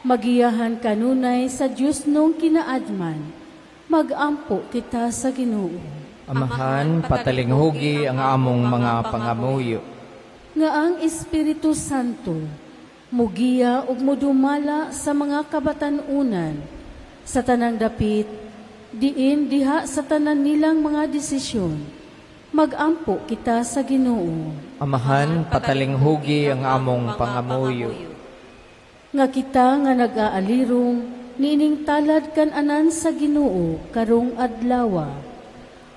Magiyahan kanunay sa Dios nung kinaadman, magampo kita sa Ginoo. Amahan, patalinghugi ang among mga pangamuyo. Nga ang Espiritu Santo mugiya ug mudumala sa mga kabatan-unan sa tanang dapit, diin diha sa tanan nilang mga desisyon. Magampo kita sa Ginoo. Amahan, patalinghugi ang among pangamuyo. Nga kita nga nag-aalirong niining talad kan-anan sa Ginoo karong adlawa,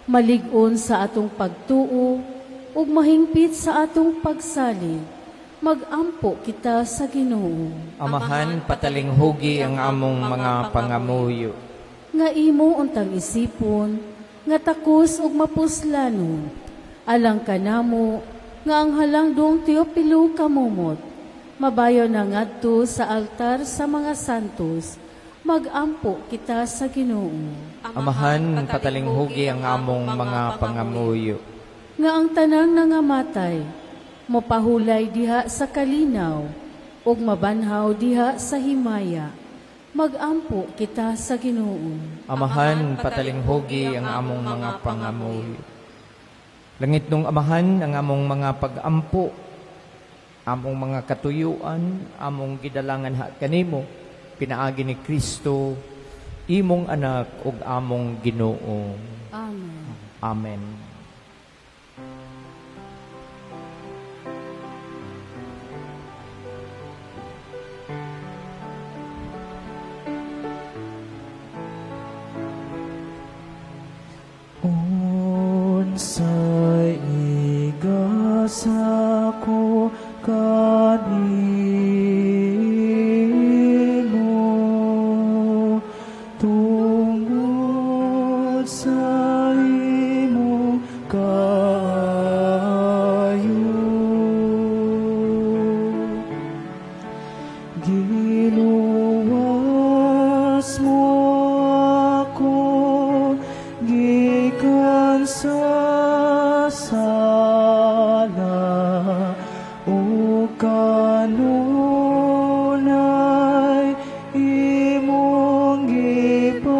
malig-on sa atong pagtuo ug mahingpit sa atong pagsalig, magampo kita sa Ginoo. Amahan, patalinghugi ang among mga pangamuyo. Nga imo untang isipon, nga takos ug mapuslanon, alang kanamo nga ang halangdong Teopilo kamumot, mabayo na ngadto sa altar sa mga santos, magampo kita sa Ginoo. Amahan, patalinghugi ang among mga pangamuyo. Nga ang tanang nangamatay, mapahulay diha sa kalinaw, ug mabanhaw diha sa himaya, magampo kita sa Ginoo. Amahan, patalinghugi ang among mga pangamuyo. Langit nung Amahan, ang among mga pagampo, among mga katuyuan, among gidalangan ha kanimo, pinaagi ni Kristo, imong anak ug among Ginoo. Amen. Amen. Unsay igasa ko kanimo, tungod sa imong kaayo. Giluwas mo ako gikan sa sala ug kanunay imong gipakita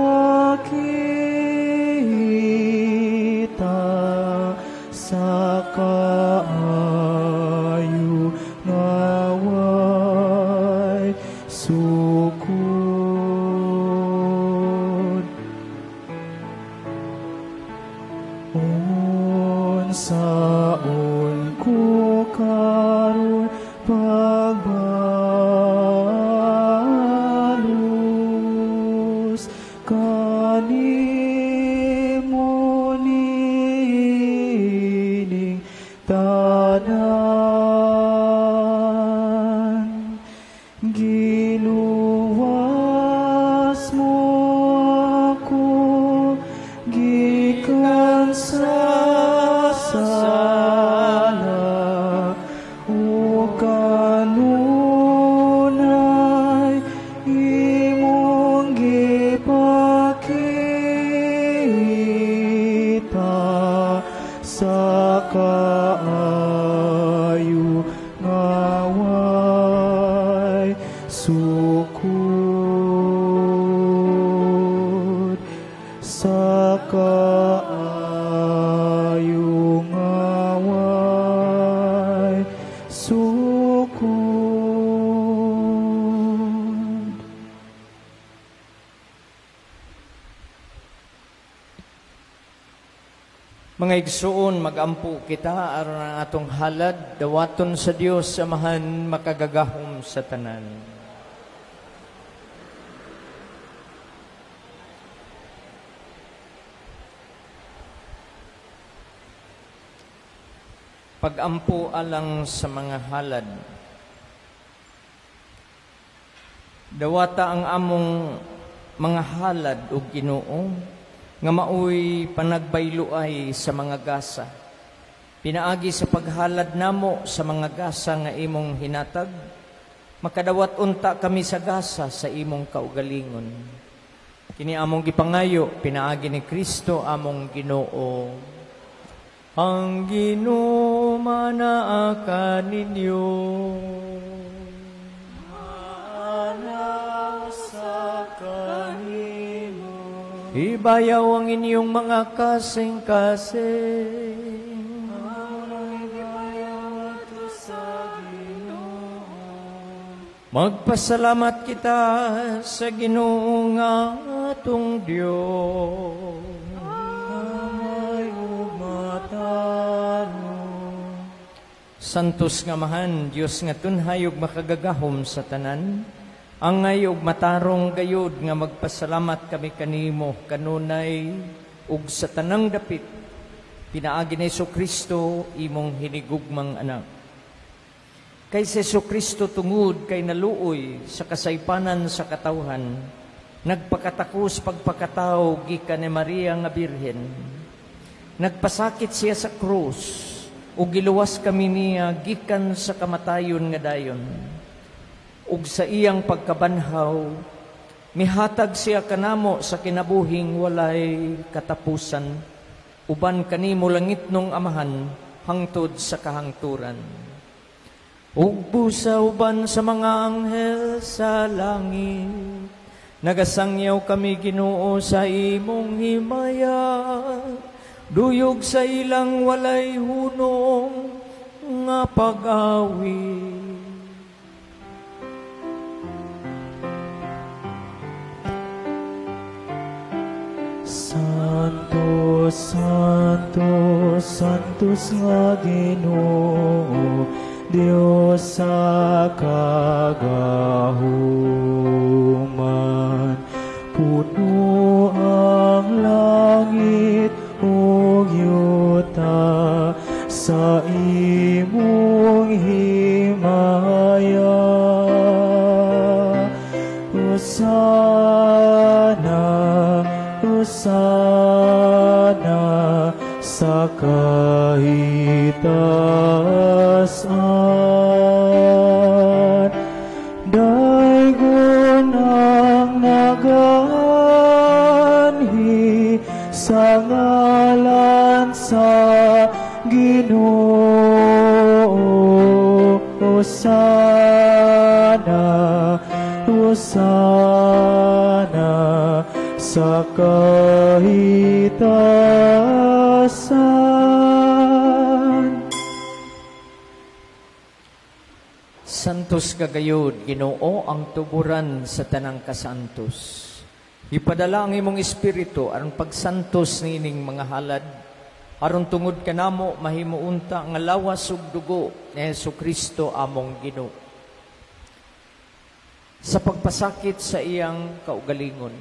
sa kaayo nga way sukod. Unsaon ko karon pagbalos kanimo niining tanan. Giluwas mo Mga igsuon, magampo kita aron ang atong halad dawaton sa Dios Amahan makagagahom sa tanan. Pagampo alang sa mga halad. Dawata ang among mga halad o Ginoo nga maoy panagbayluay sa mga gasa. Pinaagi sa paghalad namo sa mga gasa nga imong hinatag, makadawat unta kami sa gasa sa imong kaugalingon. Kini among gipangayo, pinaagi ni Kristo among Ginoo. Ang Ginoo manaa kaninyo. Maana sa kanimo. Ibayaw ang inyong mga kasing-kasing. Magpasalamat kita sa Ginoo nga atong Dios. Amay ug matarong. Santos nga Amahan, Dios nga tunhay ug makagagahom sa tanan, angay ug matarong gayud nga magpasalamat kami kanimo kanunay ug sa tanang dapit, pinaagi ni Jesucristo imong hinigugmang anak. Kay si Jesucristo tungod kay naluoy sa kasaypanan sa katawhan, nagpakatakos pagpakatawo gikan ni Maria nga Birhen. Nagpasakit siya sa krus ug giluwas kami niya gikan sa kamatayon nga dayon. Ug sa iyang pagkabanhaw, mihatag siya kanamo sa kinabuhing walay katapusan, uban kanimo langitnong Amahan hangtod sa kahangturan. Ug busa uban sa mga anghel sa langit, nagasangyaw kami Ginoo sa imong himaya, duyog sa ilang walay hunong nga pag-awit. Santo, Santo, Santos nga Ginoo, Dios sa kagahuman. Puno ang langit ug yuta sa imong himaya. Hosana, Hosana sa kahitasan. Daygon ang naganhi sa ngalan sa Ginoo. Hosana, Hosana sa kahitasan. Santos kagayod, Ginoo ang tuburan sa tanang kasantos. Ipadala ang imong espiritu aron pagsantos niining mga halad, aron tungod kanamo mahimuunta nga lawas ug dugo ni Hesukristo among Ginoo. Sa pagpasakit sa iyang kaugalingon,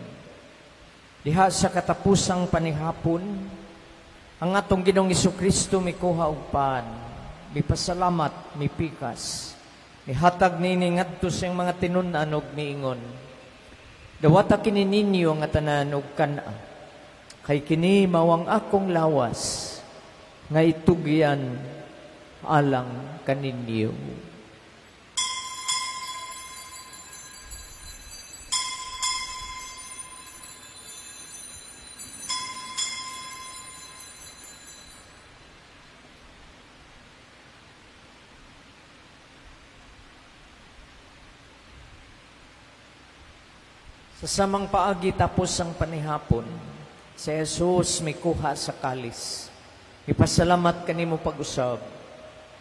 diha sa katapusang panihapon, ang atong Ginoong Hesukristo mikuha og pan, mipasalamat, mipikas, mihatag niini ngadto sa iyang mga tinun-an og miingon, dawata kini ninyo nga tanan og kan-a, kay kini mao ang akong lawas nga itugyan alang kaninyo. Sa samang paagi tapos ang panihapon, si Jesus mikuha sa kalis. Ipasalamat kanimo pag-usab.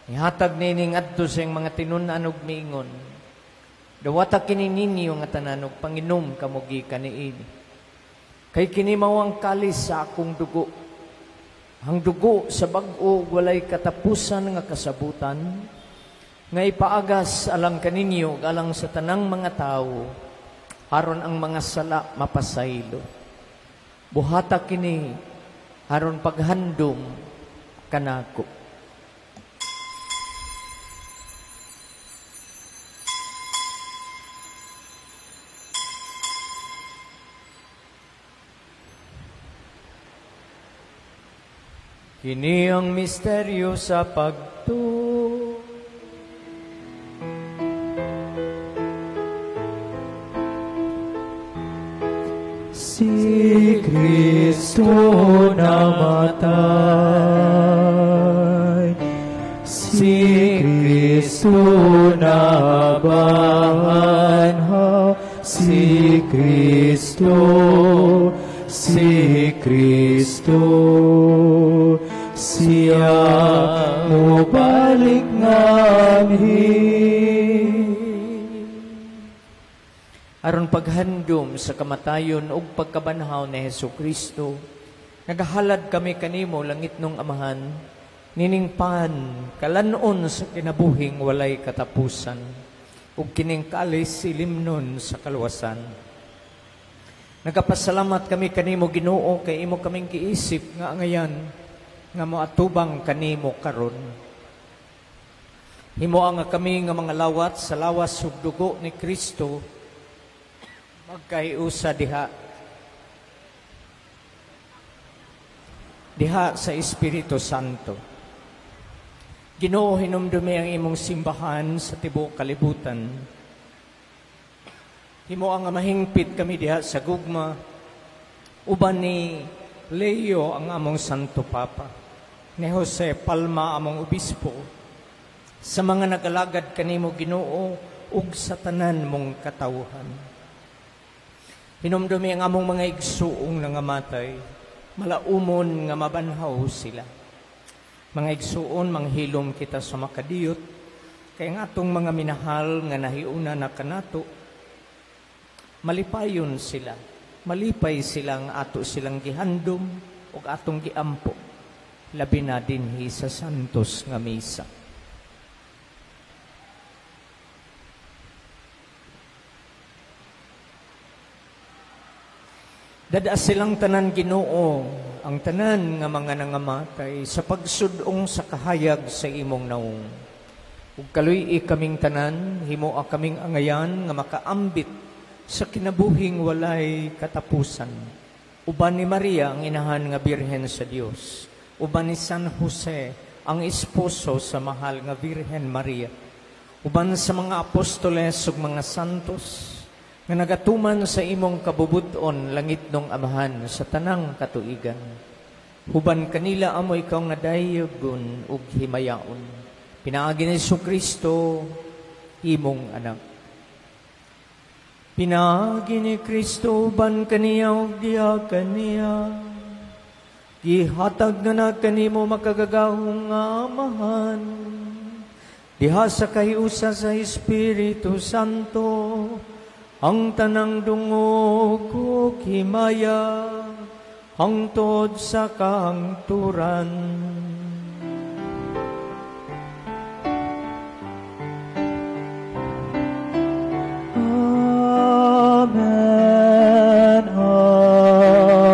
Ihatag nining adto sa iyang mga tinun-an ug miingon, dawata kini ninyo nga tanan ug panginom kamo gikan niini. Kay kini mao ang kalis sa akong dugo, Ang dugo sa bag-o walay katapusan nga kasabutan, nga ipaagas alang kaninyo alang sa tanang mga tawo, aron ang mga sala mapasaylo. Buhata kini aron paghandom kanako. Kini ang misteryo sa pagtuo. Si Kristo namatay, si Kristo nabanhaw, si Kristo, si Kristo, siya mobalik nganhi. Aron paghandom sa kamatayon ug pagkabanhaw ni Hesukristo, nagahalad kami kanimo langitnong Amahan, nining pan kalanon sa kinabuhing walay katapusan, ug kining kalis ilimnon sa kaluwasan. Nagapasalamat kami kanimo Ginoo kay imo kaming giisip nga angayan nga moatubang kanimo karon. Himoa nga kami nga mga lawat sa lawas ug dugo ni Kristo magkahiusa diha diha sa Espiritu Santo. Ginoo, hinumdumi ang imong simbahan sa tibuok kalibutan. Himoa nga mahingpit kami diha sa gugma uban ni Leo ang among Santo Papa, ni Jose Palma among obispo, sa mga nagalagad kanimo Ginoo ug sa tanan mong katawhan. Hinumdumi ang among mga igsuong nangamatay, malaumon nga mabanhaw sila. Mga igsuon, manghilom kita sa makadiyot, kay ang atong mga minahal nga nahiuna na kanato, malipayon sila, malipay sila ang ato silang gihandom ug atong giampo, labi na dinhi sa Santos nga Misa. Dada silang tanan Ginoo, ang tanan nga mga nangamatay sa pagsudong sa kahayag sa imong naong. Ug kaluy-i kaming tanan, himoa kaming angayan nga makaambit sa kinabuhing walay katapusan. Uban ni Maria ang inahan nga Birhen sa Dios, uban ni San Jose ang esposo sa mahal nga Birhen Maria, uban sa mga apostoles ug mga santos nga nagatuman sa imong kabubut-on langitnong Amahan sa tanang katuigan. Huban kanila amo ikaw nga dayogon ug himayaon. Pinaagi ni Jesucristo, imong anak. Pinaagi ni Kristo uban kaniya ug diha kaniya, gihatag nga na kanimo makagagahom nga Amahan, diha sa kahiusa sa Espiritu Santo, ang tanang dungog ug himaya hangtod sa kahangturan. Amen,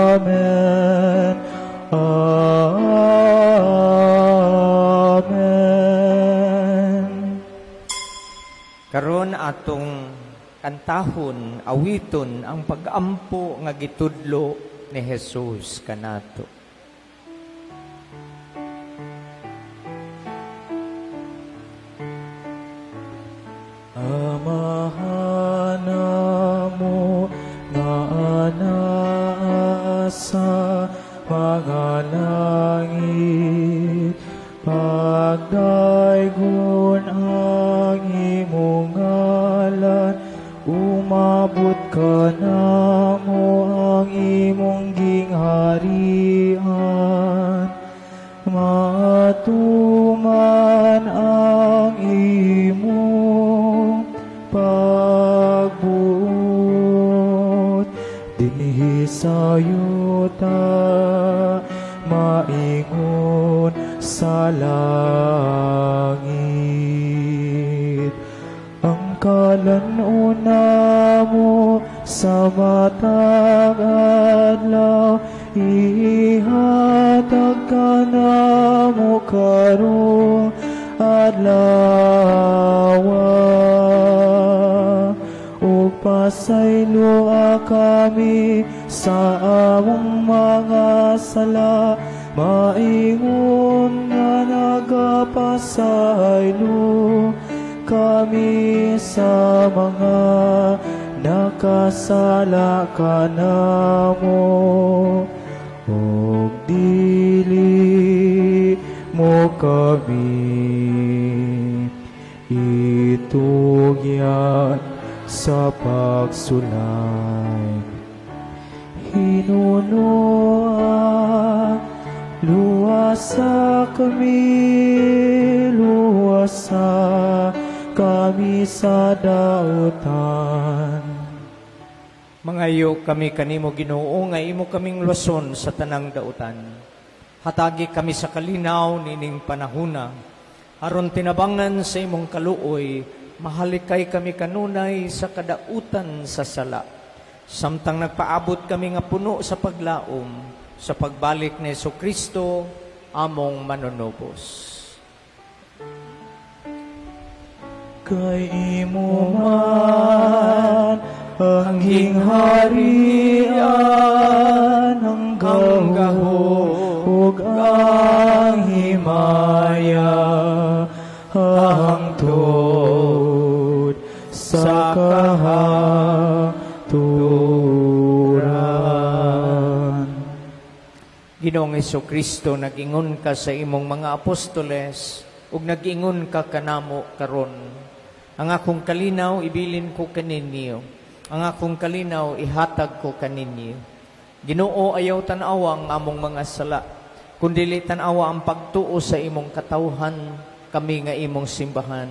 amen, amen. Karon atong kantahon, awiton ang pag-ampo nga gitudlo ni Jesus kanato. Amahan namo nga anaa sa mga langit, pagdaygon ang imong ngalan, umabot ka namo ang imong gingharian. Matuman ang imong pagbuot dinhi sa yuta, maingon Kalan-on namo sa matag adlaw, ihatag ka namo karong adlaw. Ug pasayloa kami sa among mga sala, maingon nga nagapasaylo kami sa mga nakasala kanamo. Ug dili mo kami itugyan sa pagsulay. Hinunoa, luwasa kami, luwasa kami sa dautan. Mangayo kami kanimo, Ginoo, nga imo kaming luwason sa tanang dautan. Hatagi kami sa kalinaw nining panahuna, aron tinabangan sa imong kaluoy, mahalikay kami kanunay sa kadautan sa sala. Samtang nagpaabot kami nga puno sa paglaom, sa pagbalik ni Jesucristo, among manunubos. Kay imo man ang gingharian, ang gahom ug ang himaya, hangtod sa kahangturan. Ginoong Jesucristo, nag-ingon ka sa imong mga apostoles ug nag-ingon ka kanamo karon. Ang akong kalinaw ibilin ko kaninyo, ang akong kalinaw ihatag ko kaninyo. Ginoo, ayaw tan-awa ang among mga sala, kundili tan-awa ang pagtuo sa imong katawhan, kami nga imong simbahan.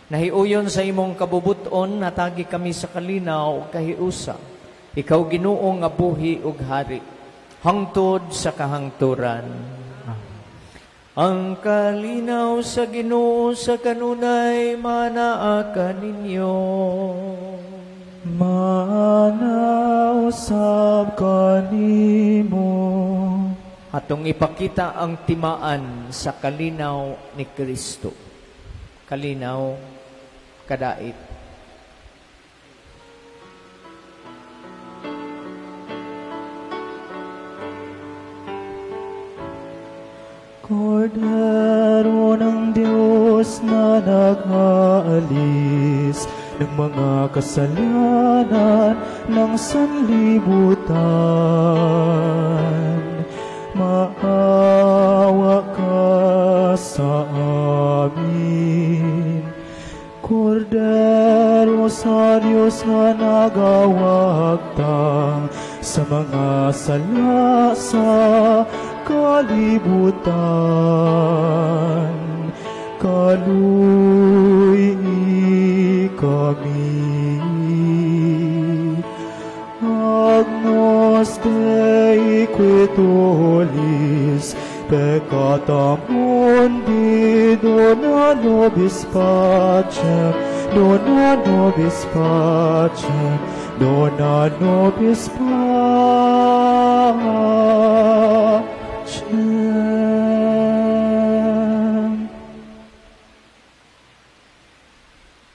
Nahiuyon sa imong kabubuton, natagi kami sa kalinaw ug kahiusa. Ikaw, Ginoo, nga buhi ug hari, hangtod sa kahangturan. Ang kalinaw sa Ginoo sa kanunay manaa kaninyo. Mana usab kanimo. Atong ipakita ang timaan sa kalinaw ni Kristo. Kalinaw kadait. Kordero ng Diyos na nag-aalis ng mga kasalanan ng sanlibutan, maawa ka sa amin. Kordero sa Diyos na nagawagtang sa mga sala sa kalibutan, kaluy kami. Agnus Dei qui tollis peccata mundi, dona nobis pacem, dona nobis pacem, dona nobis pacem.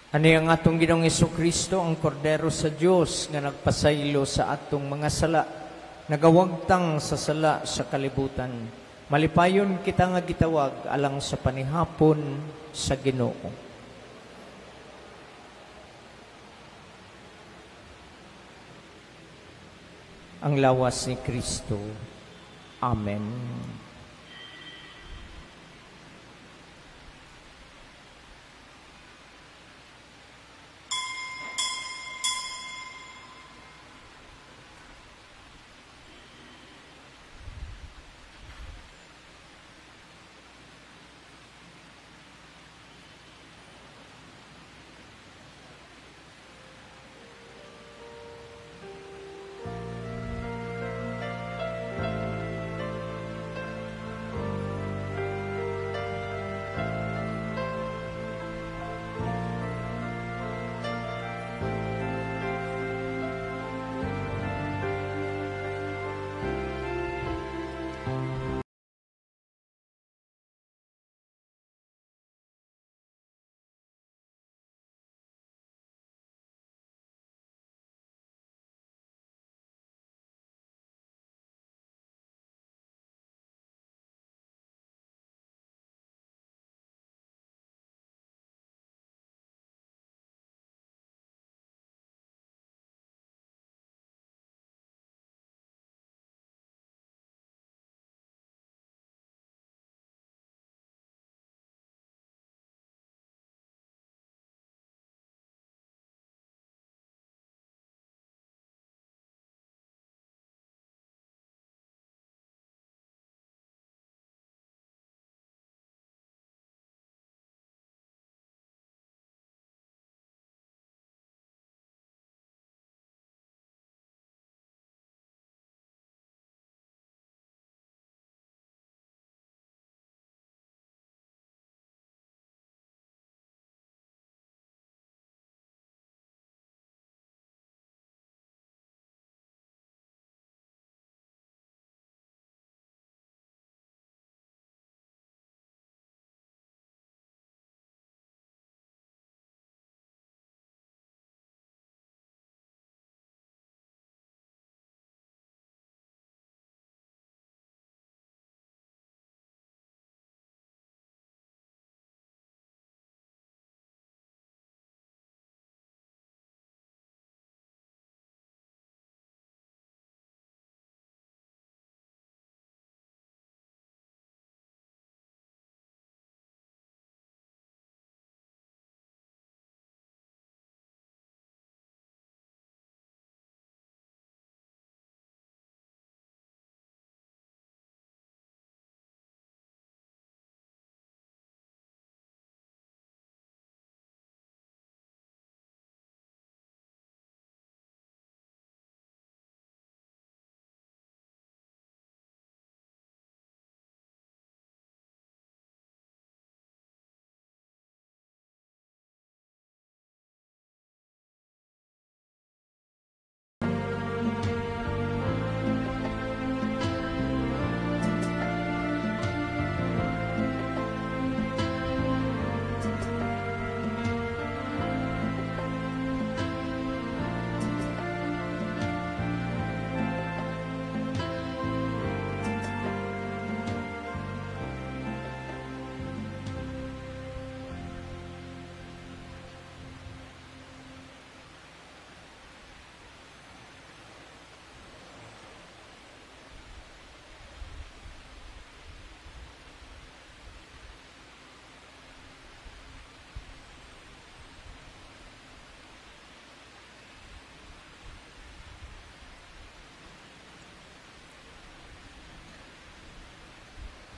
Ani ang atong Ginoong Jesucristo, ang Kordero sa Dios nga nagpasaylo sa atong mga sala, nagawagtang sa sala sa kalibutan. Malipayon kita nga gitawag alang sa panihapon sa Ginoo. Ang lawas ni Kristo. Amen.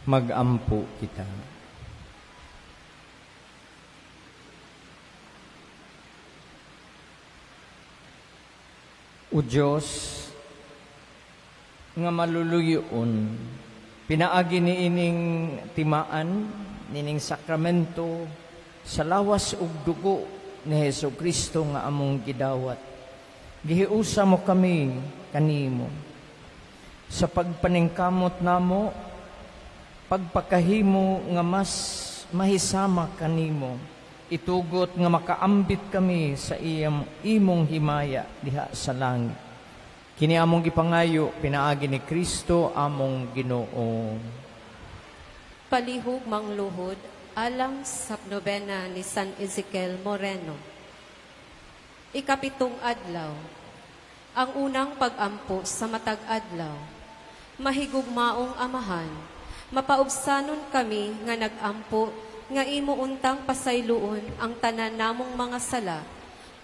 Magampo kita. O Diyos, nga maluluyon, pinaagi ni ining timaan, nining sakramento, sa lawas ug dugo ni Hesus Kristo nga among gidawat. Gihiusa mo kami kanimo. Sa pagpaningkamot namo, pagpakahimo nga mas mahisama kanimo, itugot nga makaambit kami sa iyang imong himaya diha sa langit. Kini among gipangayo pinaagi ni Kristo among Ginoo. Palihog mangluhod alang sa nobena ni San Ezekiel Moreno. Ikapitong adlaw, ang unang pag-ampo sa matag adlaw. Mahigugmaong Amahan, mapaubsanon kami nga nag-ampo nga imo untang pasayloon ang tanan namong mga sala,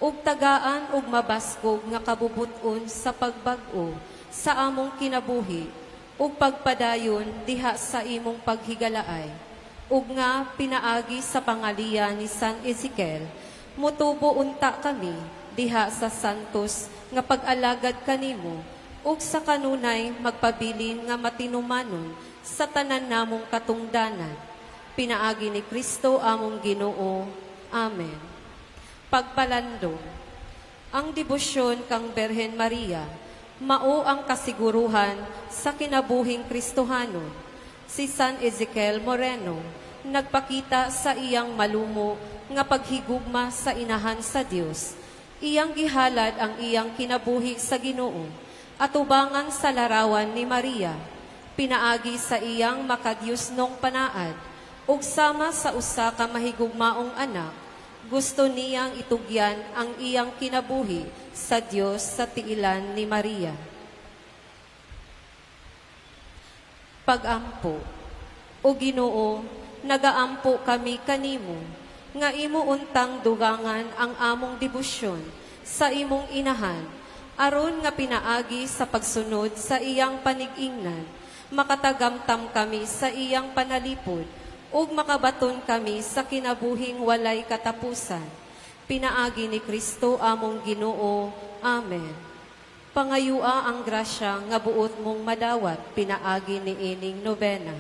ug tagaan ug mabaskog nga kabubut-on sa pagbag-o sa among kinabuhi, ug pagpadayon diha sa imong paghigalaay, ug nga pinaagi sa pangaliya ni San Ezekiel, mutubo unta kami diha sa santos nga pag-alagad kanimo, ug sa kanunay magpabilin nga matinumanon sa tanan namong katungdanan. Pinaagi ni Kristo among Ginoo. Amen. Pagpalandong. Ang debosyon kang Berhen Maria, mao ang kasiguruhan sa kinabuhing Kristohanon. Si San Ezekiel Moreno nagpakita sa iyang malumo nga paghigugma sa inahan sa Dios. Iyang gihalad ang iyang kinabuhi sa Ginoo, atubangan sa larawan ni Maria, pinaagi sa iyang makadiyosnong panaad, ug sama sa usa ka mahigugmaong anak, gusto niyang itugyan ang iyang kinabuhi sa Dios sa tiilan ni Maria. Pagampo. O Ginoo, nagaampo kami kanimo, nga imo untang dugangan ang among debosyon sa imong inahan, aron nga pinaagi sa pagsunod sa iyang panig-ingnan, makatagamtam kami sa iyang panalipod, ug makabaton kami sa kinabuhing walay katapusan. Pinaagi ni Kristo among Ginoo. Amen. Pangayua ang grasya nga buot mong madawat, pinaagi ni ining nobena.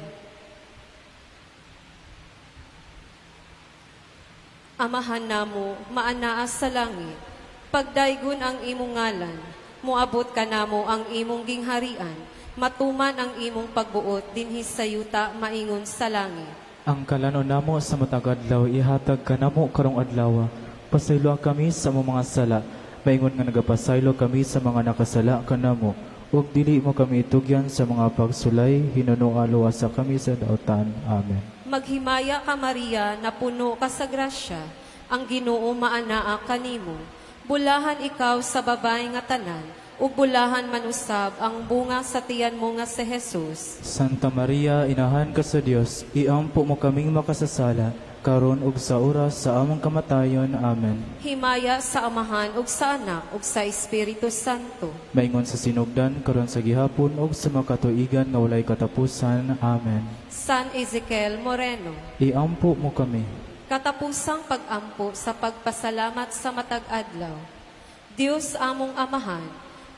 Amahan namo, maanaa sa langit, pagdaygon ang imong ngalan, moabot kanamo ang imong gingharian, matuman ang imong pagbuot dinhi sa yuta maingon sa langit. Ang kalanon namo sa matag adlaw ihatag kanamo karong adlaw. Pasayloa kami sa among mga sala, maingon nga nagapasaylo kami sa mga nakasala kanamo. Ug dili mo kami itugyan sa mga pagsulay, hinunoa luwasa kami sa dautan. Amen. Maghimaya ka Maria, napuno ka sa grasya, ang Ginoo maanaa kanimo. Bulahan ikaw sa babae nga tanan, ug bulahan man usab ang bunga sa tiyan mo nga si Jesus. Santa Maria, inahan ka sa Dios, iampo mo kaming makasasala, karon ug sa oras sa among kamatayon. Amen. Himaya sa Amahan ug sa Anak ug sa Espiritu Santo. Maingon sa sinugdan karon sa gihapon ug sa makatuigan nga walay katapusan. Amen. San Ezekiel Moreno, iampo mo kami. Katapusang pagampo sa pagpasalamat sa matag adlaw. Dios among Amahan,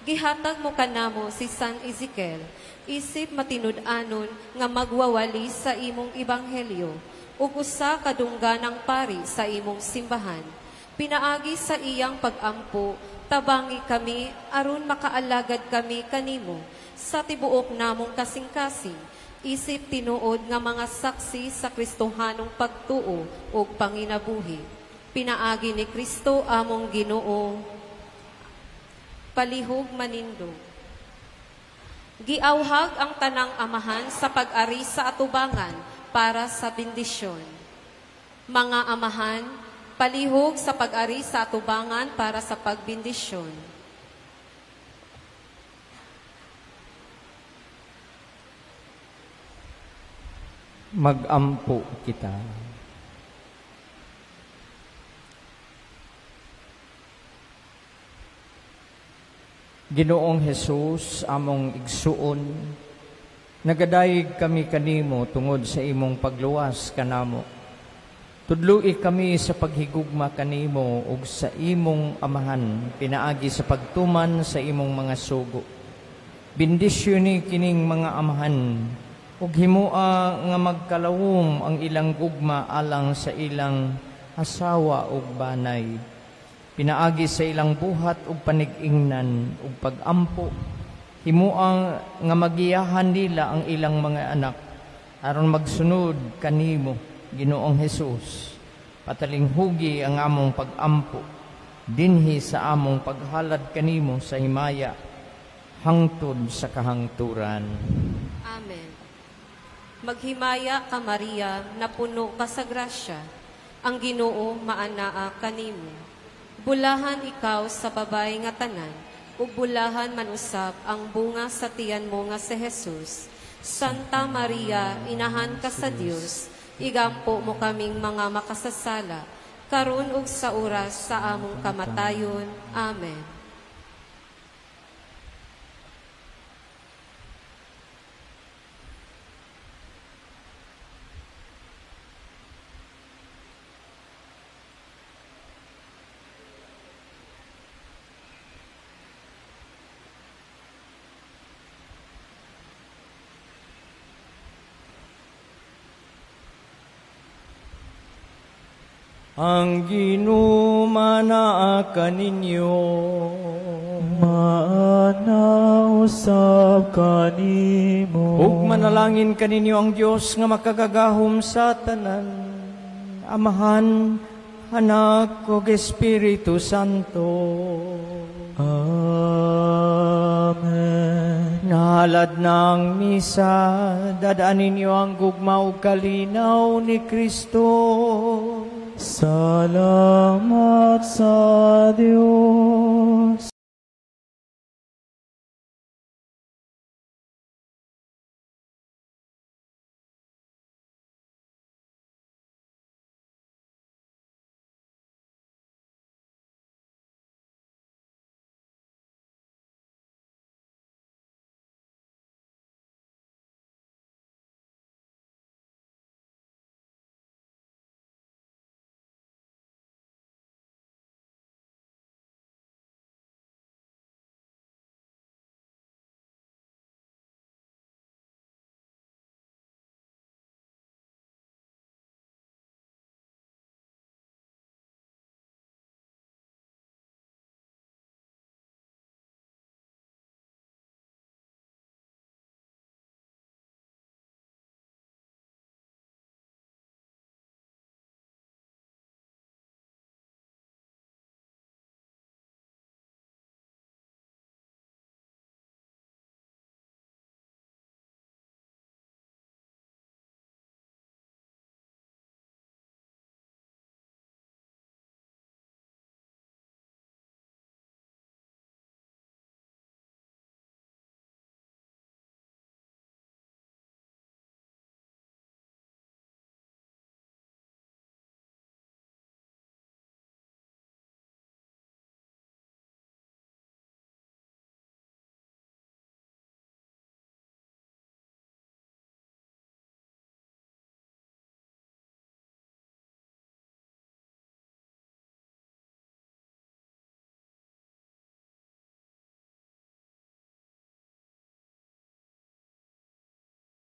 gihatag mo kanamo si San Ezekiel, isip matinud-anon nga magwawali sa imong ebanghelyo, ug usa ka dungganang pari sa imong simbahan. Pinaagi sa iyang pagampo, tabangi kami aron makaalagad kami kanimo sa tibuok namong kasing-kasing, isip tinuod nga mga saksi sa Kristohanong pagtuo ug panginabuhi. Pinaagi ni Kristo among Ginoo. Palihog manindog. Giawhag ang tanang amahan sa pag-ari sa atubangan para sa bendisyon. Mga amahan, palihog sa pag-ari sa atubangan para sa pagbendisyon. Magampo kita. Ginoong Hesus, among igsuon, Nagadayeg kami kanimo tungod sa imong pagluwas kanamo. Tudloi kami sa paghigugma kanimo ug sa imong amahan pinaagi sa pagtuman sa imong mga sugo. Bendisyoni kining mga amahan ug himoa nga magkalawom ang ilang gugma alang sa ilang asawa ug banay. Pinaagi sa ilang buhat ug panig-ingnan ug pagampo, himoa nga magiyahan nila ang ilang mga anak aron magsunod kanimo, Ginoong Hesus. Patalinghugi ang among pagampo dinhi sa among paghalad kanimo sa himaya hangtod sa kahangturan. Amen. Maghimaya ka, Maria, napuno ka sa grasya. Ang Ginoo maanaa kanimo. Bulahan ikaw sa babay nga tanan, ug bulahan man usab ang bunga sa tiyan mo nga si Jesus. Santa Maria, inahan ka sa Dios, igampo mo kaming mga makasasala, karon ug sa oras sa among kamatayon. Amen. Ang Ginoo manaa kaninyo. Maana usab kanimo. Ug manalangin kaninyo ang Dios nga makagagahom sa tanan, Amahan, Anak ug Espiritu Santo. Amen. Nahalad ng misa, dadaan ninyo ang gugma ug kalinaw ni Kristo. Salamat sa Diyos.